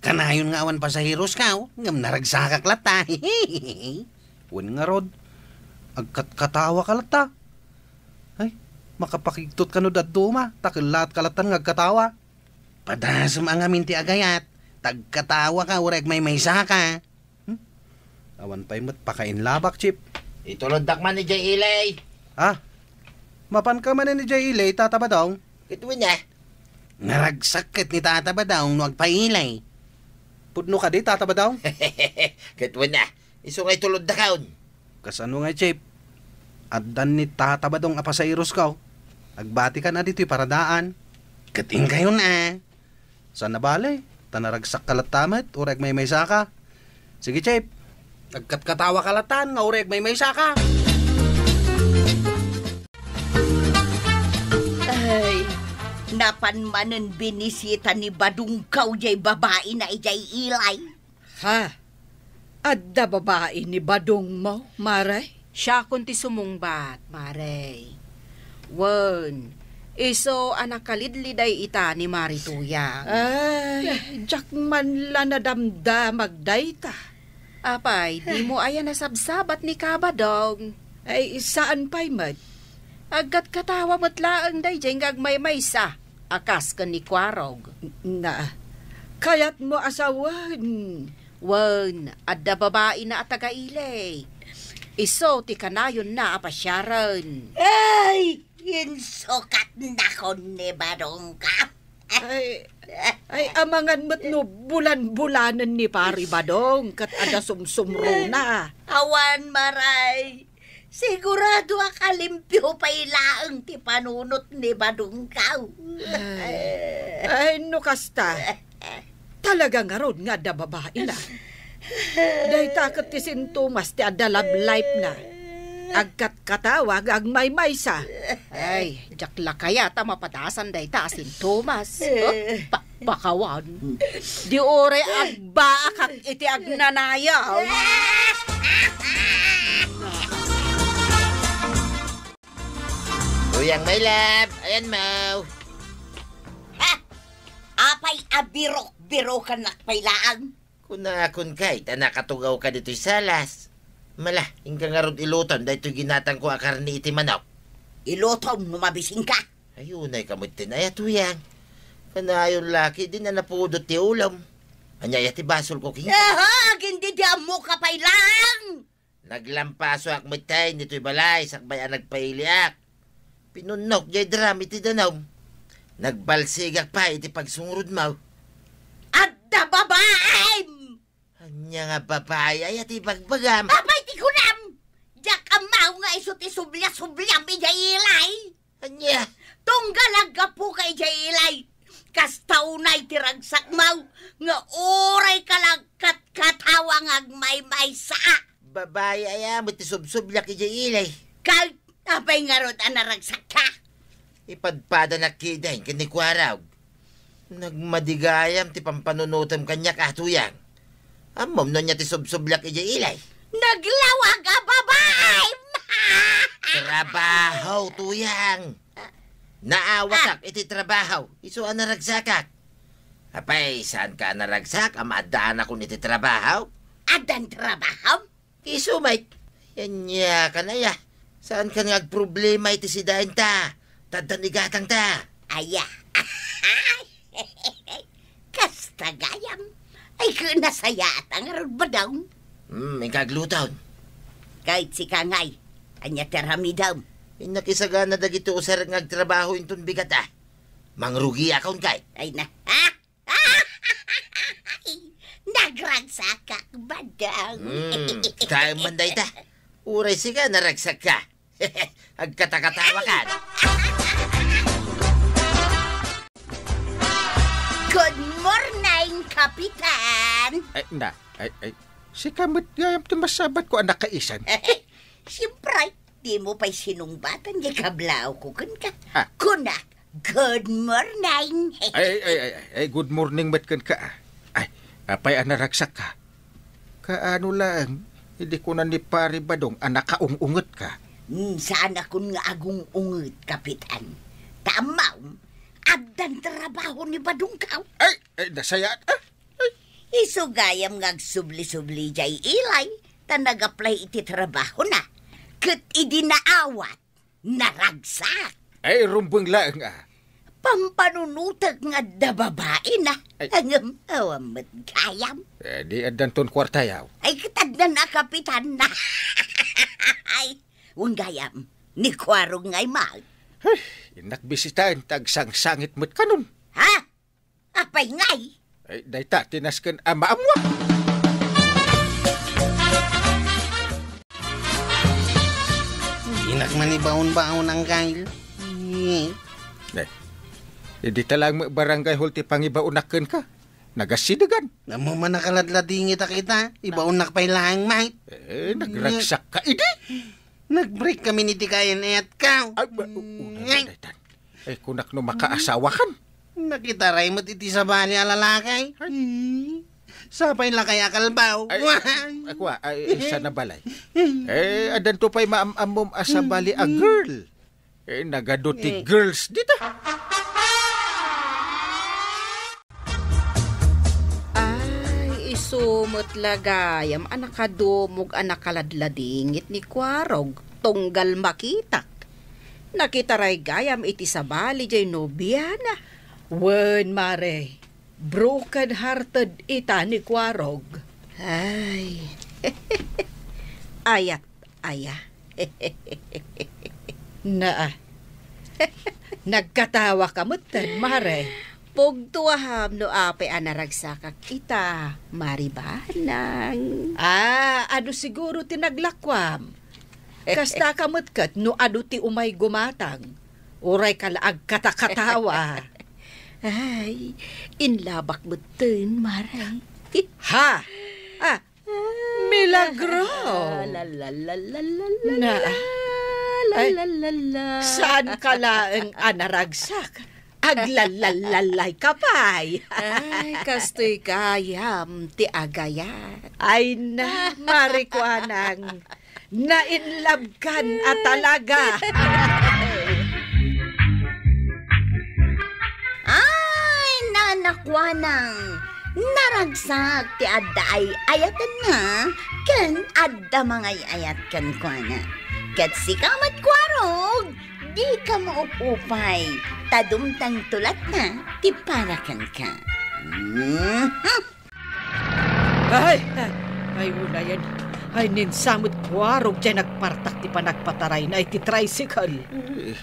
Kanayon nga awan pasaheroska, ngem naragsakak latta. Wen ngarud, agkatkatawaka latta. Ay, makapakigtot kano dadduma, ta kellatka lattan nga agkatawa. Padasem a ngamin ti agayat, ta agkatawaka uray agmaymaysaka. Hmm? Awan pay met pakainlabak, Chip. Ituloddak man idiay ili. Ah, mapanka manen idiay ili, Tata Badong? Ket wen a. Naragsak ket ni Tata Badong no agpaili. Pudno kadi, Tata Badong? Ket wen a. Isu nga ituloddakon. Kasano ngay, Chip? Addan ni Tata Badong a pasaherosko. Agbatikan a ditoy paradaan. Ket inkayon a. Saan a bale, ta naragsakka latta met, uray agmaymaysaka. Sige, Chip. Agkatkatawaka lattan nga uray agmaymaysaka. Ay, napan manen binisita ni Badongko jay babaina idiay ili. Ha? Adda babai ni Badongmo, Mare? Siakon ti sumungbat, Mare. Wen, isu a nakalidliday ita ni Mari Tuyang. Ay, diak man la nadamdamag dayta. Apay, dimo aya nasabsabat ni Ka Badong? Ay, saan pay met. Agkatkatawa met laeng daydiay nga agmaymaysa a kas ken ni Kuarog. Na, kayatmo a sawen? Wen, adda babaina a taga-ili. Isu ti kanayonna a pasiaren. Ay, insukatnakon ni Badongko. Ay, ay, amangan met no bulan-bulanen ni Pari Badong ket adda sumsumrona. Awan, Mare. Sigurado a kalimpio pay laeng ti panunot ni Badongko. Ay, ay, no kasta, talaga ngarud nga adda babaina. Dayta ket ti sintomas ti adda love life na. Agkatkatawa nga agmaymaysa. Ay, diak la kayat a mapadasan dayta a sintomas. Oh, pa-, pakawan. Di uray agbaakak iti agnanayaw. Tuyang, my love, ayan mo. Ha? Apay a birok-birokannak pay laeng? Kunakon kay, ta nakatugawka ditoy salas. Mala, inka ngarud iluton daytoy ginatangko a karne iti manok. Ilutom no mabisinka. Ay, unayka metten aya, Tuyang. Kanayon la ketdin a napudot ti ulom. Ania aya ti basolko kenka? Aha, agin didi ammoka pay laeng! Naglampasoak metten ditoy balay sakbay a nagpailiak. Pinunnok jay drum iti danum. Nagbalsigak pay iti pagsungrodmo. Adda babaim! Ania nga babai aya ti ibagbagam? Apay ti kunam? Diak ammo nga isu ti sublia-subliam idiay ilay. Ania? Tunggal aggapuka idiay ilay. Kasta unay ti ragsakmo nga uray ka la agkatkatawa nga agmaymaysa. Babai aya met ti subsubliak idiay ilay. Kay, apay ngarud a naragsakka? Ipadpadanak ketdin ken ni Kuarog. Nagmadi gayam ti pampanunotem kaniak a, Tuyang. Ammom no ania ti subsubliak idiay ilay? Naglawag a babaim! Trabaho, Tuyang. Naawatak iti trabaho, isu a naragsakak. Apay, saanka a naragsak a maaddaanakon iti trabaho? Addan trabaho? Isu met. Ania kan aya? Saankan nga agproblema iti sidaenta? Taddan igatangta. Aya. Kasta gayam. Ay, ken nasayaat a ngarud, Badong. Hmm, inka agluton. Ket sika ngay, ania ti aramidem? Innak isagana dagiti usarek nga agtrabaho inton bigat a. Mangrugiakon kay. Ay na. Ha? Nagragsakak, Badong. Hmm, kaem man dayta. Uray sika, naragsakka. Agkatakatawakan. Good morning, Kapitan! Ay, na, ay, ay, sika met gayam ti masabatko a nakaisan. Siempre, dimo pay sinungbatan ti kablawko kenka. Ah. Kunak, "Good morning." Ay, ay, ay, ay, ay, good morning met kenka, ah. Ay, apay a naragsakka? Kaano laeng, idi kuna ni Pari Badong a nakaung-ungetka? Hmm, saanakon nga agung-unget, Kapitan. Ta ammom, addan trabaho ni Badongko. Ay, ay, nasayaat, ah. Ay. Isu gayam nga agsubli-subli jay ilay, ta nag-apply iti trabahona. Ket idi naawat, naragsak. Ay, rumbeng laeng, ah. Pampanunotek nga adda babaina. Ay. Ngem awan met gayam. Eh, di addanton kuartayaw. Ay, ket addan a, Kapitan. Ay, wen gayam, ni Kuarog ngay met. Ay, innak bisitaen ta agsangsangit met kanon. Ha? Apay ngay? Ay, dayta ti nasken a maammoak. Dinak man ibaon-baon, Angkel. Eh, idi ta laeng met barangay hall ti pangibaonak kenka. Nagassidegan. Ammom a nakaladladingit a kita, ibaonnak pay laeng met. Eh, nagragsakka idi. Nag-break kami ni ti kayan-ayatko. Ay, ba, u-, una Ngay. na daytan. Ay, kunak no makaasawakan. Nakitaray met iti sabali a lalaki. Ay. Hmm. Sapay lakay a kalbaw. Ay, Wah. ay, ay, kuwa, ay, ay, sana balay. Eh, addanto pay maam-ammom a sabali a girl. Eh, nagadu ti Eh. girls dita. Ay, isu met la gayam a nakadumog a nakaladladingit ni Kuarog tunggal makitak. Nakitaray gayam iti sabali jay nobiana. Wen, mare, broken-hearted ita ni Kuarog. Ay. Ayat aya. Naa. Nagkatawa ka metten, mare. Pugtuaham no apay a naragsakak ita, Mari Banang. Ah, adu siguro ti naglakuam. Kasta ka met ket no adu ti umay gumatang. Uray ka la agkatakatawa. Ay, inlabak metten, mare. Ha? Ah, Milagro! La, la, la, la, la, la, Na. la, la, Ay, la, la, la. Saan ka laeng a naragsak? Aglalalay ka pay. Ay, kastoy gayam ti agayat. Ay na, Mari Kuanang. Nainlabkan a talaga. Ay, nanakuanang naragsak ti adda ay-ayatenna ken adda mangay-ayat kenkuana. Ket sika met, Kuarog, dika maupupay, ta dumtengto latta ti para kenka. Mhm. Ay, ay, ay, unayen. Ay, ninsa met, Kuarog, diay nagpartak ti panagpatarayna iti tricycle. Eh,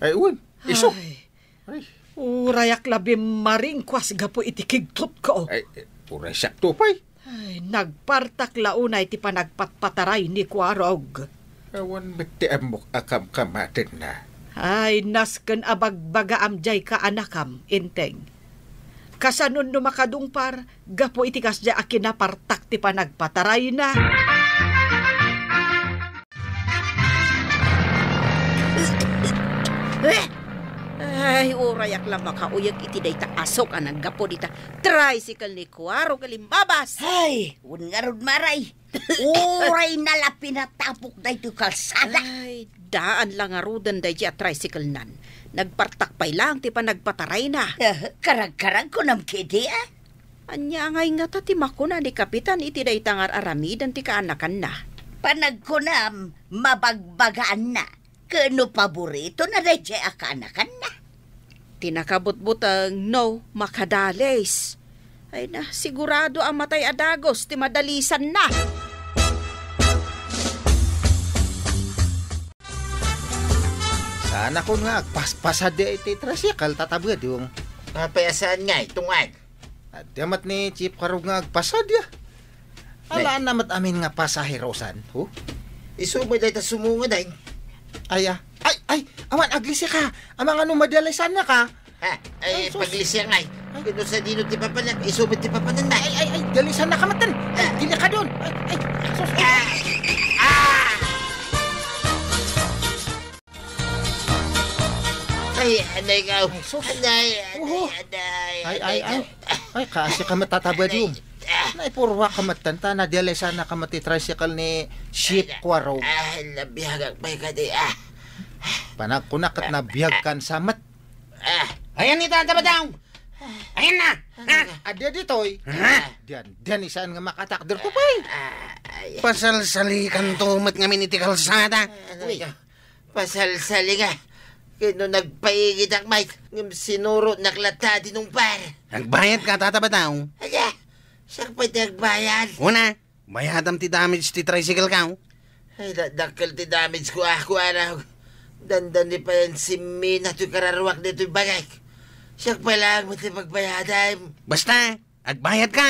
ay, wen, isu. Ay, Ay. Urayak la bimmaringkuas gapu iti kigtotko. Ay, uray siak to pay. Ay, nagpartak la unay ti panagpatpataray ni Kuarog. Awan met ti ammok a kamkamatenna. Ay, nasken a bagbagaam diay kaanakam, Enteng. Kasanon no makadungpar gapu iti kasdiay a kinapartak ti panagpatarayna? Ay, urayak la makauyeg iti dayta a sok a naggapu dita tricycle ni Kuarog a limbabas. Ay, wen ngarud, Maray. Uray na la pinatapok daytoy kalsada. Ay, daan la ngaruden daydi a tricycle nan. Nagpartak pay laeng ti panagpatarayna. Eh, karagkarag kunam kedi, ah? Ania ngay ngata ti makuna ni Kapitan iti dayta nga ar-aramiden ti kaanakanna? Panagkunam, mabagbagaanna. Ken no paboritona daydiay a kaanakanna. Ti nakabutbuteng no makadalis. Ay na, sigurado a matay a dagus ti madalisanna. Saanakon nga agpaspasadi iti tricycle, Tata Bedong. Apay a saan ngay, tungag? Adda met ni Chief Kuarog nga agpasadi, a. Ala, ania met amin nga pasaherosan, ho? Isu met dayta sumungod, ay. Ay, ah. Ay, ay, awan, aglisi ka. Amangan no madalisannaka. Ha? Ay, ay, sus. Paglisi ngay. Ay. Ket no sadino ti papanak, isu met ti papananna. Ay, ay, ay, dalisannaka met. Ay, ah, delikado. Ay, ay, sus. Ah! Ah! Ay, anay ka. Ay, sus. Anay, anay, oho, anay, ay, anay, ay, ay. Ay, kaasi ka met, Tata Bedong. Anay. Ah. Naipurwa ka met, ta nadalisannaka met ti tricycle ni Chief Kuarog. Ah, nabiagak pay kadi, ah. Panagkunak ket nabiagkan sa met. Ah. Ayan ni Tata Bedong. Ayan na. Ah. Adi ditoy. Ah. Diyan, diyan, isaan nga makatakder to pay. Ah, ay. Pasalsalikan to met ngamin iti kalsada. Ah, anay ka. Uy. Pasalsali nga. Ket no nagpaigidak, Mike, ngem sinurotnak latta ti nungpar. Agbayad ka, Tata Bedong? Aya, siak pay ti agbayad. Una, bayadam ti damage ti tricycle ka, oh. Ay, da-, dakkel ti damage ko, ah, Kuarog. Dandani pay a simina toy kararuak ditoy bagik. Siak pay laeng met ti pagbayadam. Basta, agbayad ka!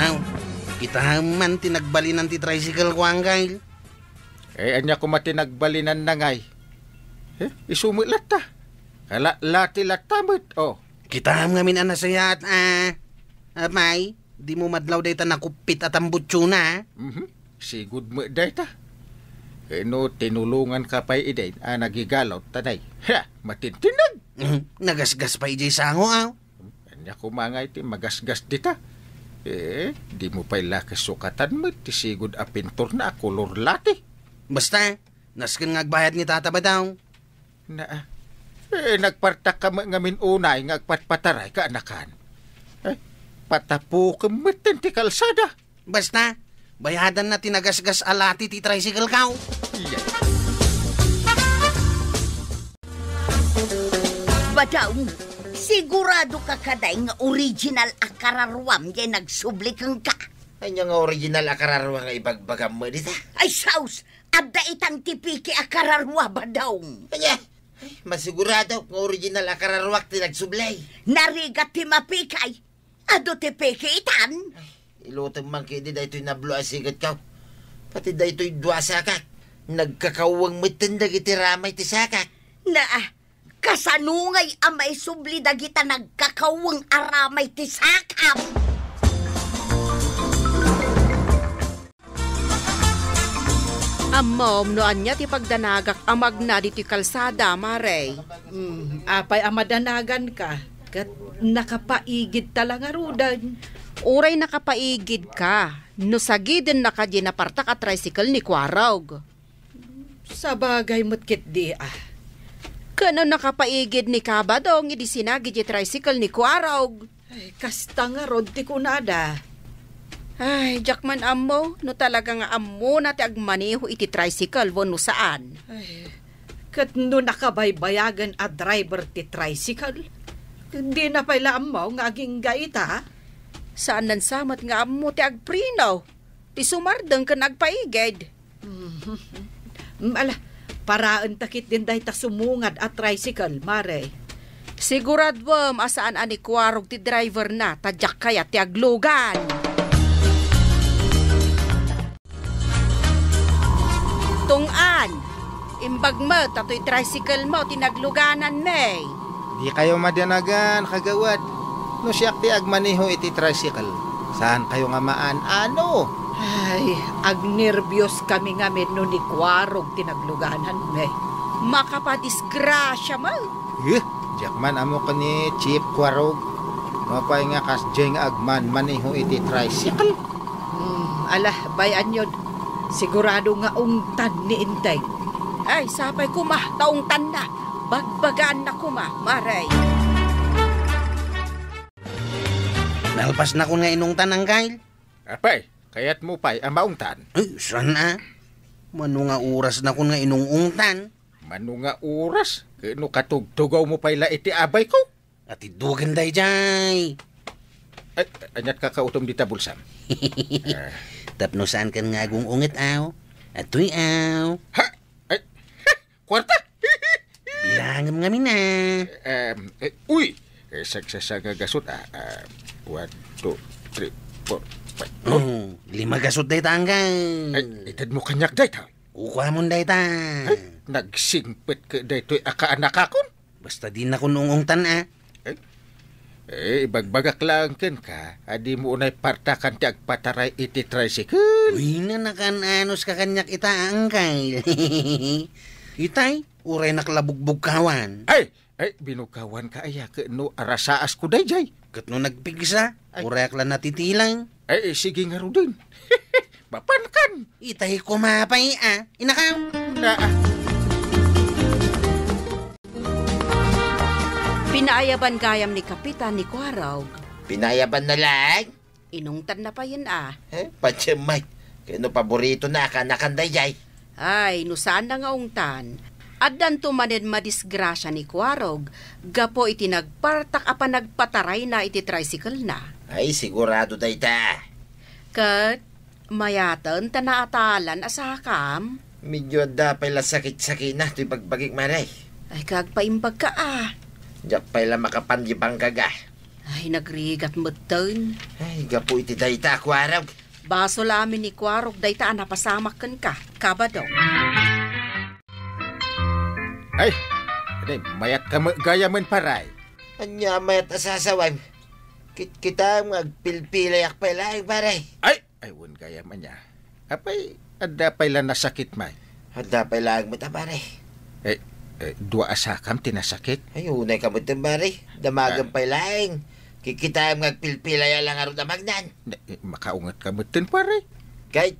Aw, kitaem man ti nagbalinan ti tricycle ko, Angkel. Eh, ania koma ti nagbalinanna ngay? Eh, isu met latta. Kala-, lati latta met, oh. Kitaem ngamin a nasayaat, ah. Apay, dimo madlaw dayta nakuppit a tambutsona, ah. Mhm. Sigud met dayta. Ket no tinulonganka pay idi a nagigalaw, ta nay, ha, matintinag! Mhm. Nagasgas pay idiay sango, aw. Ania koma ngay ti magasgas dita? Eh, dimo pay la kasukatan met ti sigud a pinturna a kolor lati. Basta, nasken nga agbayad ni Tata Bedong. Na, eh, nagpartakka met ngamin unay nga agpatpatarayka, anakan. Eh, patapukem metten ti kalsada. Basta, bayadanna ti nagasgas a lati ti tricycle ka, oh. Iya. Badong, sigurado ka kadi nga original a kararuam diay nagsubli kenka? Ania nga original a kararuam nga ibagbagam met dita? Ay, sus! Adda itan ti piki a kararua, Badong. Ania? Ay, masiguradok nga original a kararuak ti nagsubli. Narigat ti mapikay. Adu ti piki itan. Ay, ilutem man kadi daytoy nablo a sigetko. Pati daytoy dua sakak. Nagkakaweng metten dagiti ramay ti sakak. Naa, kasano ngay a maisubli dagita nagkakaweng a ramay ti sakam? Ammom no ania ti pagdanagak a magna ditoy kalsada, Mare? Mm, apay a madanaganka? Ket nakapaigidta la ngaruden. Uray nakapaigidka, no sagidennaka diay napartak a tricycle ni Kuarog. Sabagay met ketdi a. Ken no nakapaigid ni Kabadong idi sinagi diay tricycle ni Kuarog. Ay, kasta ngarud ti kunada. Ay, diak man ammo no talaga nga ammona ti agmaneho iti tricycle wenno saan. Ay, ket no nakabaybayagen a driver ti tricycle, dina pay la ammo nga agingga ita? Saan sa met nga ammo ti agpreno, ti sumardeng ken agpaigid. Mhm. Mm, ala, paraenta ketdin dayta sumungad a tricycle, Mare. Siguraduem a saan a ni Kuarog ti driver na, ta diak kayat ti aglugan. Tunggan, imbag met ta toy tricycle mo ti naglugananmi. Dikayo madanagan, kagawad. No siak ti agmaneho iti tricycle, saankayo nga maan-ano? Ay, agnerbios kami ngamin no ni Kuarog ti naglugananmi. Makapadisgrasia met. Eh, diak man ammo ken ni Chief Kuarog. Mapay nga kasdiay nga agmanmaneho iti tricycle? Hmm, ala, bay-anyon. Sigurado nga ungtan ni Enteng. Ay, sapay koma ta ungtanna. Bagbagaanna koma, Mare. Nalpasnakon nga inungtan, Angkel. Apay, kayatmo pay a maungtan? Ay, saan a? Mano nga orasnakon nga inung-ungtan? Mano nga oras? Ket no katugtugawmo pay la iti abayko? Atiddogen daydiay. Ay, aniat kakautom dita bulsam? Ah. Tapno saankan nga agung-unget, aw? Atoy, aw. Ha? Ay, kuwarta? Bilangem ngamin a. Em, eh, uy! Eh, sagsasanga gasut, ah. Ah, one, two, three, four, five. Oh, lima gasut dayta, Angkel. Ay, itedmo kaniak dayta. Kukuamon dayta. Ay, nagsingpet ket daytoy a kaanakakon? Basta dinakon ung-ungtan a. Eh, eh, ibagbagak laeng kenka a dimo unay partakan ti agpataray iti tricycle. Uy, nanakan-anos ka kaniak ita, Angkel. Itay, uraynak la bugbugkawan. Ay, ay, binugkawanka aya ket no arasaasko daydiay. Ket no nagpigsa, ay, urayak la natitilang. Ay, eh, sige ngaruden. Mapankan. Itay koma pay a. Inakaw. Na, ah. Pinaayaban gayam ni Kapitan ni Kuarog. Pinaayabanna laeng? Inungtanna payen a. Eh, patiem may. Ket no paboritona a kaanakan daydiay. Ay, no saanna nga ungtan, addanto manen madisgrasia ni Kuarog gapu iti nagpartak a panagpatarayna iti tricycle-na. Ay, sigurado dayta. Ket mayaten ta naatalan a sakam. Medyo adda pay la sakit-sakitna toy bagbagik, Mare. Ay, kagpaimbagka a. Diak pay la makapan di bangkag a. Ay, nagrigat metten. Ay, gapu iti dayta a Kuarog. Basol amin ni Kuarog dayta a napasamak kenka, Kabado. Ay, adi, mayatka met gayamen, pare. Ania mayat a sasawem? Kit-, kitaem nga agpilpilayak pay laeng, pare. Ay, ay, wen gayam ania. Apay, adda pay la nasakit, may? Adda pay laeng met a, pare. Eh, eh, dua a sakam ti nasakit? Ay, unay ka metten, pare. Damagem Ah. pay laeng. Kikitaem nga agpilpilaya la ngarud a mangnan. Ne, eh, makaunget ka metten, pare. Kay,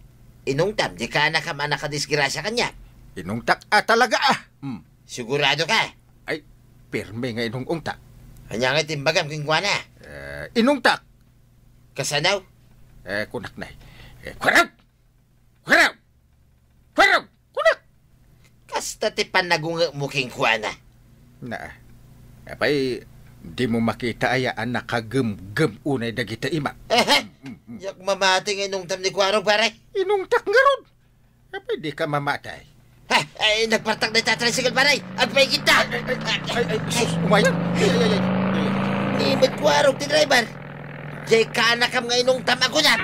inungtam, di kaanakam a nakadisgrasia kaniak. Inungtak a talaga, ah. Hmm. Sigurado ka? Ay, pirme nga inung-ungtak. Ania nga ti imbagam kenkuana? Eh, inungtak. Kasano? Eh, kunak, nay. Eh, Kuarog! Kuarog! Kuarog! Kunak! Kasta ti panagungekmo kenkuana. Na, apay, dimo makita aya a nakagemgem unay dagiti ima? Ehe! Mm, mm. Diak mamati nga inungtam ni Kuarog, pare. Inungtak ngarud. Apay, dika mamati. Ha? Ay, nagpartak dayta a tricycle, pare. Agpaigidta. Ay, ay, ay, ay, ay, sus, umayan. Ay, ay, ay, ay. Ni met Kuarog ti driver. Diay kaanakam nga inungtam a kunam.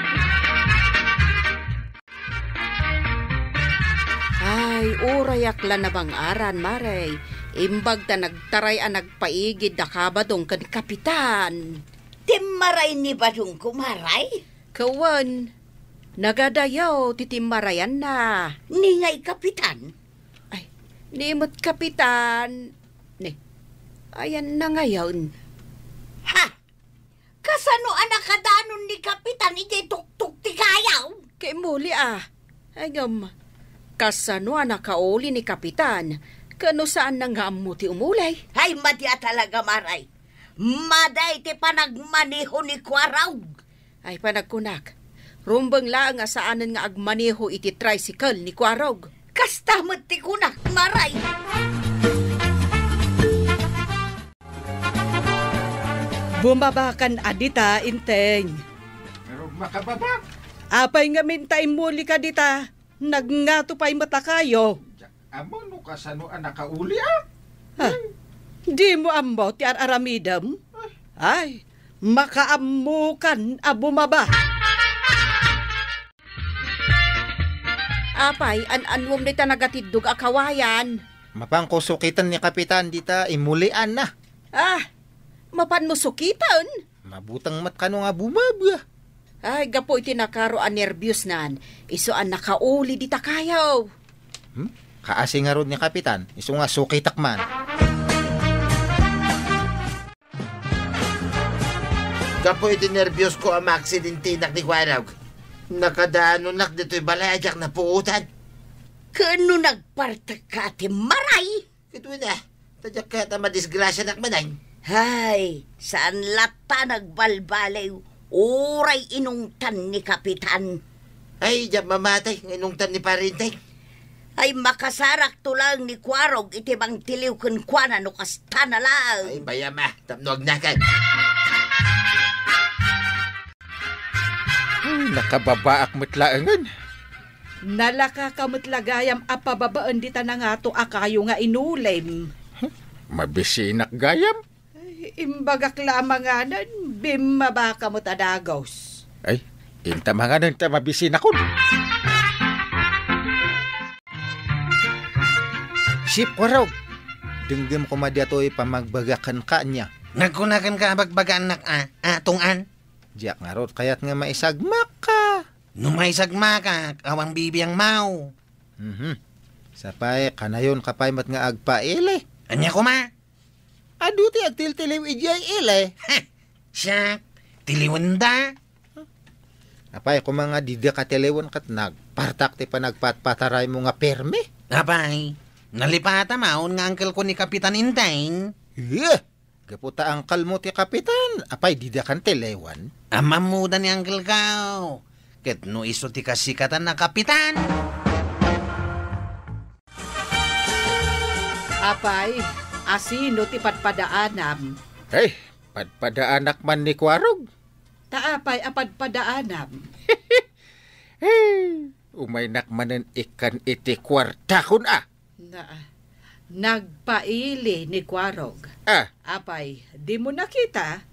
Ay, urayak la nabang-aran, Mare. Imbag ta nagtaray a nagpaigid da Kabadong ken Kapitan. Timmaray ni Badongko, Mare? Kawan, nagadayaw ti timmarayanna. Ni ngay Kapitan? Ay, ni met Kapitan. Ni, ayanna ngayon. Ha? Kasano a nakadanon ni Kapitan? idiay tuktok ti kayaw. Ket imuli a. Ay, ngem, kasano a nakauli ni Kapitan? Ket no saanna nga ammo ti umuli? Ay, madi a talaga, Maray. Madi ti panagmaneho ni Kuarog. Ay, panagkunak, rumbeng laeng a saanen nga agmaneho iti tricycle ni Kuarog. Kasta met ti kunak, Maray. Bumabakan a dita, Inteng. Pero makababa. Apay ngamin ta immuli ka dita? Nagngato pay met a kayo. Diak ammo no kasano a nakauli, a? Ha? Dimo ammo ti ar-aramidem? Ay, makaammokan a bumaba. Apay, an-annuem dita nagatiddog a kawayan? Mapanko sukiten ni Kapitan dita imulianna. Ah, mapanmo sukiten? Mabuteng met kano nga bumaba. Ay, gapu iti nakaro a nerbiosnan, isu a nakauli dita kayo. Hmm? Kaasi ngarud ni Kapitan, isu nga sukitek man. Gapu iti nerbiosko a maaksidentinak ni Kuarog, nakadaanonak ditoy balay a diak napuotan. Ken no nagpartek ka ti Maray? Ket wen a, ta diak kayat a madisgrasianak manen. Hay, saan latta nagbalbaliw, uray inungtan ni Kapitan. Ay, diak mamatay nga inungtan ni Pare Inteng. Ay, makasarakto laeng ni Kuarog iti mangtiliw kenkuana no kasta na laeng. Ay, bayam a, tapno agnakan. Ay, nakababaak met laengen. Nalaka ka met la gayam a pababaen dita nangato a kayo nga inulim. Huh? Mabisinak gayam? Ay, imbagak la a manganen, bimmaba ka met a dagus. Ay, inta manganen ta mabisinakon. Sip, Kuarog! Denggem koma daytoy pamagbaga kenka, ania? Nagkuna kenka a bagbagaannak a, a, tunggan? Diak ngarud kayat nga maisagmakka. No maisagmakak, awan bibiangmo. Mhm. Sapay, kanayonka pay met nga agpaili. Ania koma? Adu ti agtiltiliw idiay ili. Heh, siak, tiliwenda. Apay, koma nga dida ka tiliwen ket nagpartak ti panagpatpataraymo nga pirmi? Apay, nalipatamaon nga angkelko ni Kapitan Inteng. Iyeh! Gapu ta angkelmo ti kapitan, apay, dida kan ti lewan? Ammammoda ni angkelko. Ket no isu ti kasikatan a kapitan. Apay, asino ti padpadaanam? Hey, padpadaanak man ni Kuarog. Ta apay a padpadaanam? Hey, umaynak manen ikkan iti kuartakon a. Na, nagpaili ni Kuarog. Ah. Apay, dimo nakita?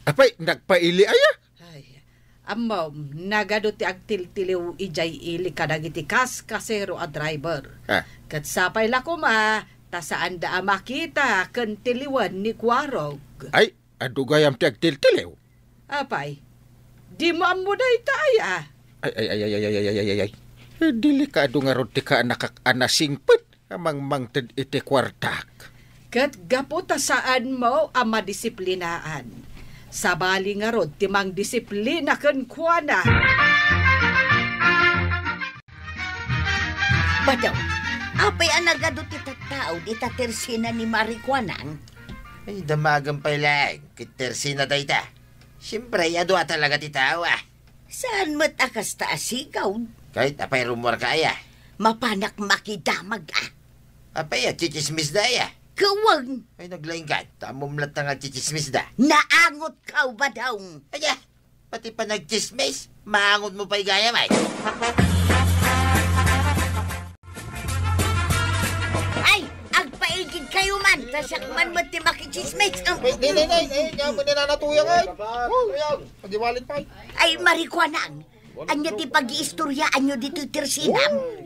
Apay, nagpaili aya? Ay, ammom, nagadu ti agtiltiliw idiay ili kadagiti kaskasero a driver. Ah. Ket sapay la koma, ta saanda a makita ken tiliwen ni Kuarog. Ay, adu gayam ti agtiltiliw? Apay, dimo ammo dayta aya? Ay, ay, ay, ay, ay, ay, ay, ay, ay, ay. Eh, delikado ngarud ti kaanakak a nasingpet a mangmangted iti kuartak. Ket gapu ta saanmo a madisiplinaan, sabali ngarud ti mangdisiplina kenkuana. Badaw, apay a nagadu ti tattao dita tersina ni Marikuanang? Ay, damagem pay laeng ket tersina dayta. Siempre, adu a talaga ti tao, ah. Saan met a kasta a sigaw? Kahit apay rummuarka aya. Mapanak makidamag, ah. Apay, a, tsitsismis da aya. Kawang! Ay, naglaing ka. Tamom latta nga tsitsismis da. Naangot ka, Badong. Aya, pati pa nagtsismis, maangot mo pay gayam, ay. Ay, agpaigid kayo man, ta siak man met ti makitsismis. Ay, nay, nay, nay, nay, nga mo ni Nana Tuyang, ay. Wow, Tuyang, pagiwalin pa, ay. Ay, Marikuanang, anya ti pagiistoryaanyo ditoy tersinam?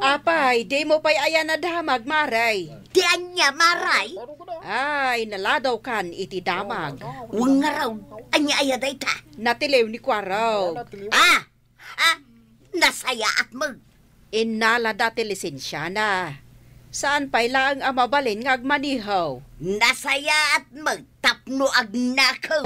Apay, dimo pay aya nadamag, Maray? Ti anya, Maray? Ay, naladaw kan iti damag. Wen ngarud, anya aya dayta? Natiliw ni Kuarog. Ah! Ah, nasayaat met. Innalada ti lisensiana. Saan pay laeng a mabalin nga agmaneho. Nasayaat met tapno agnakem.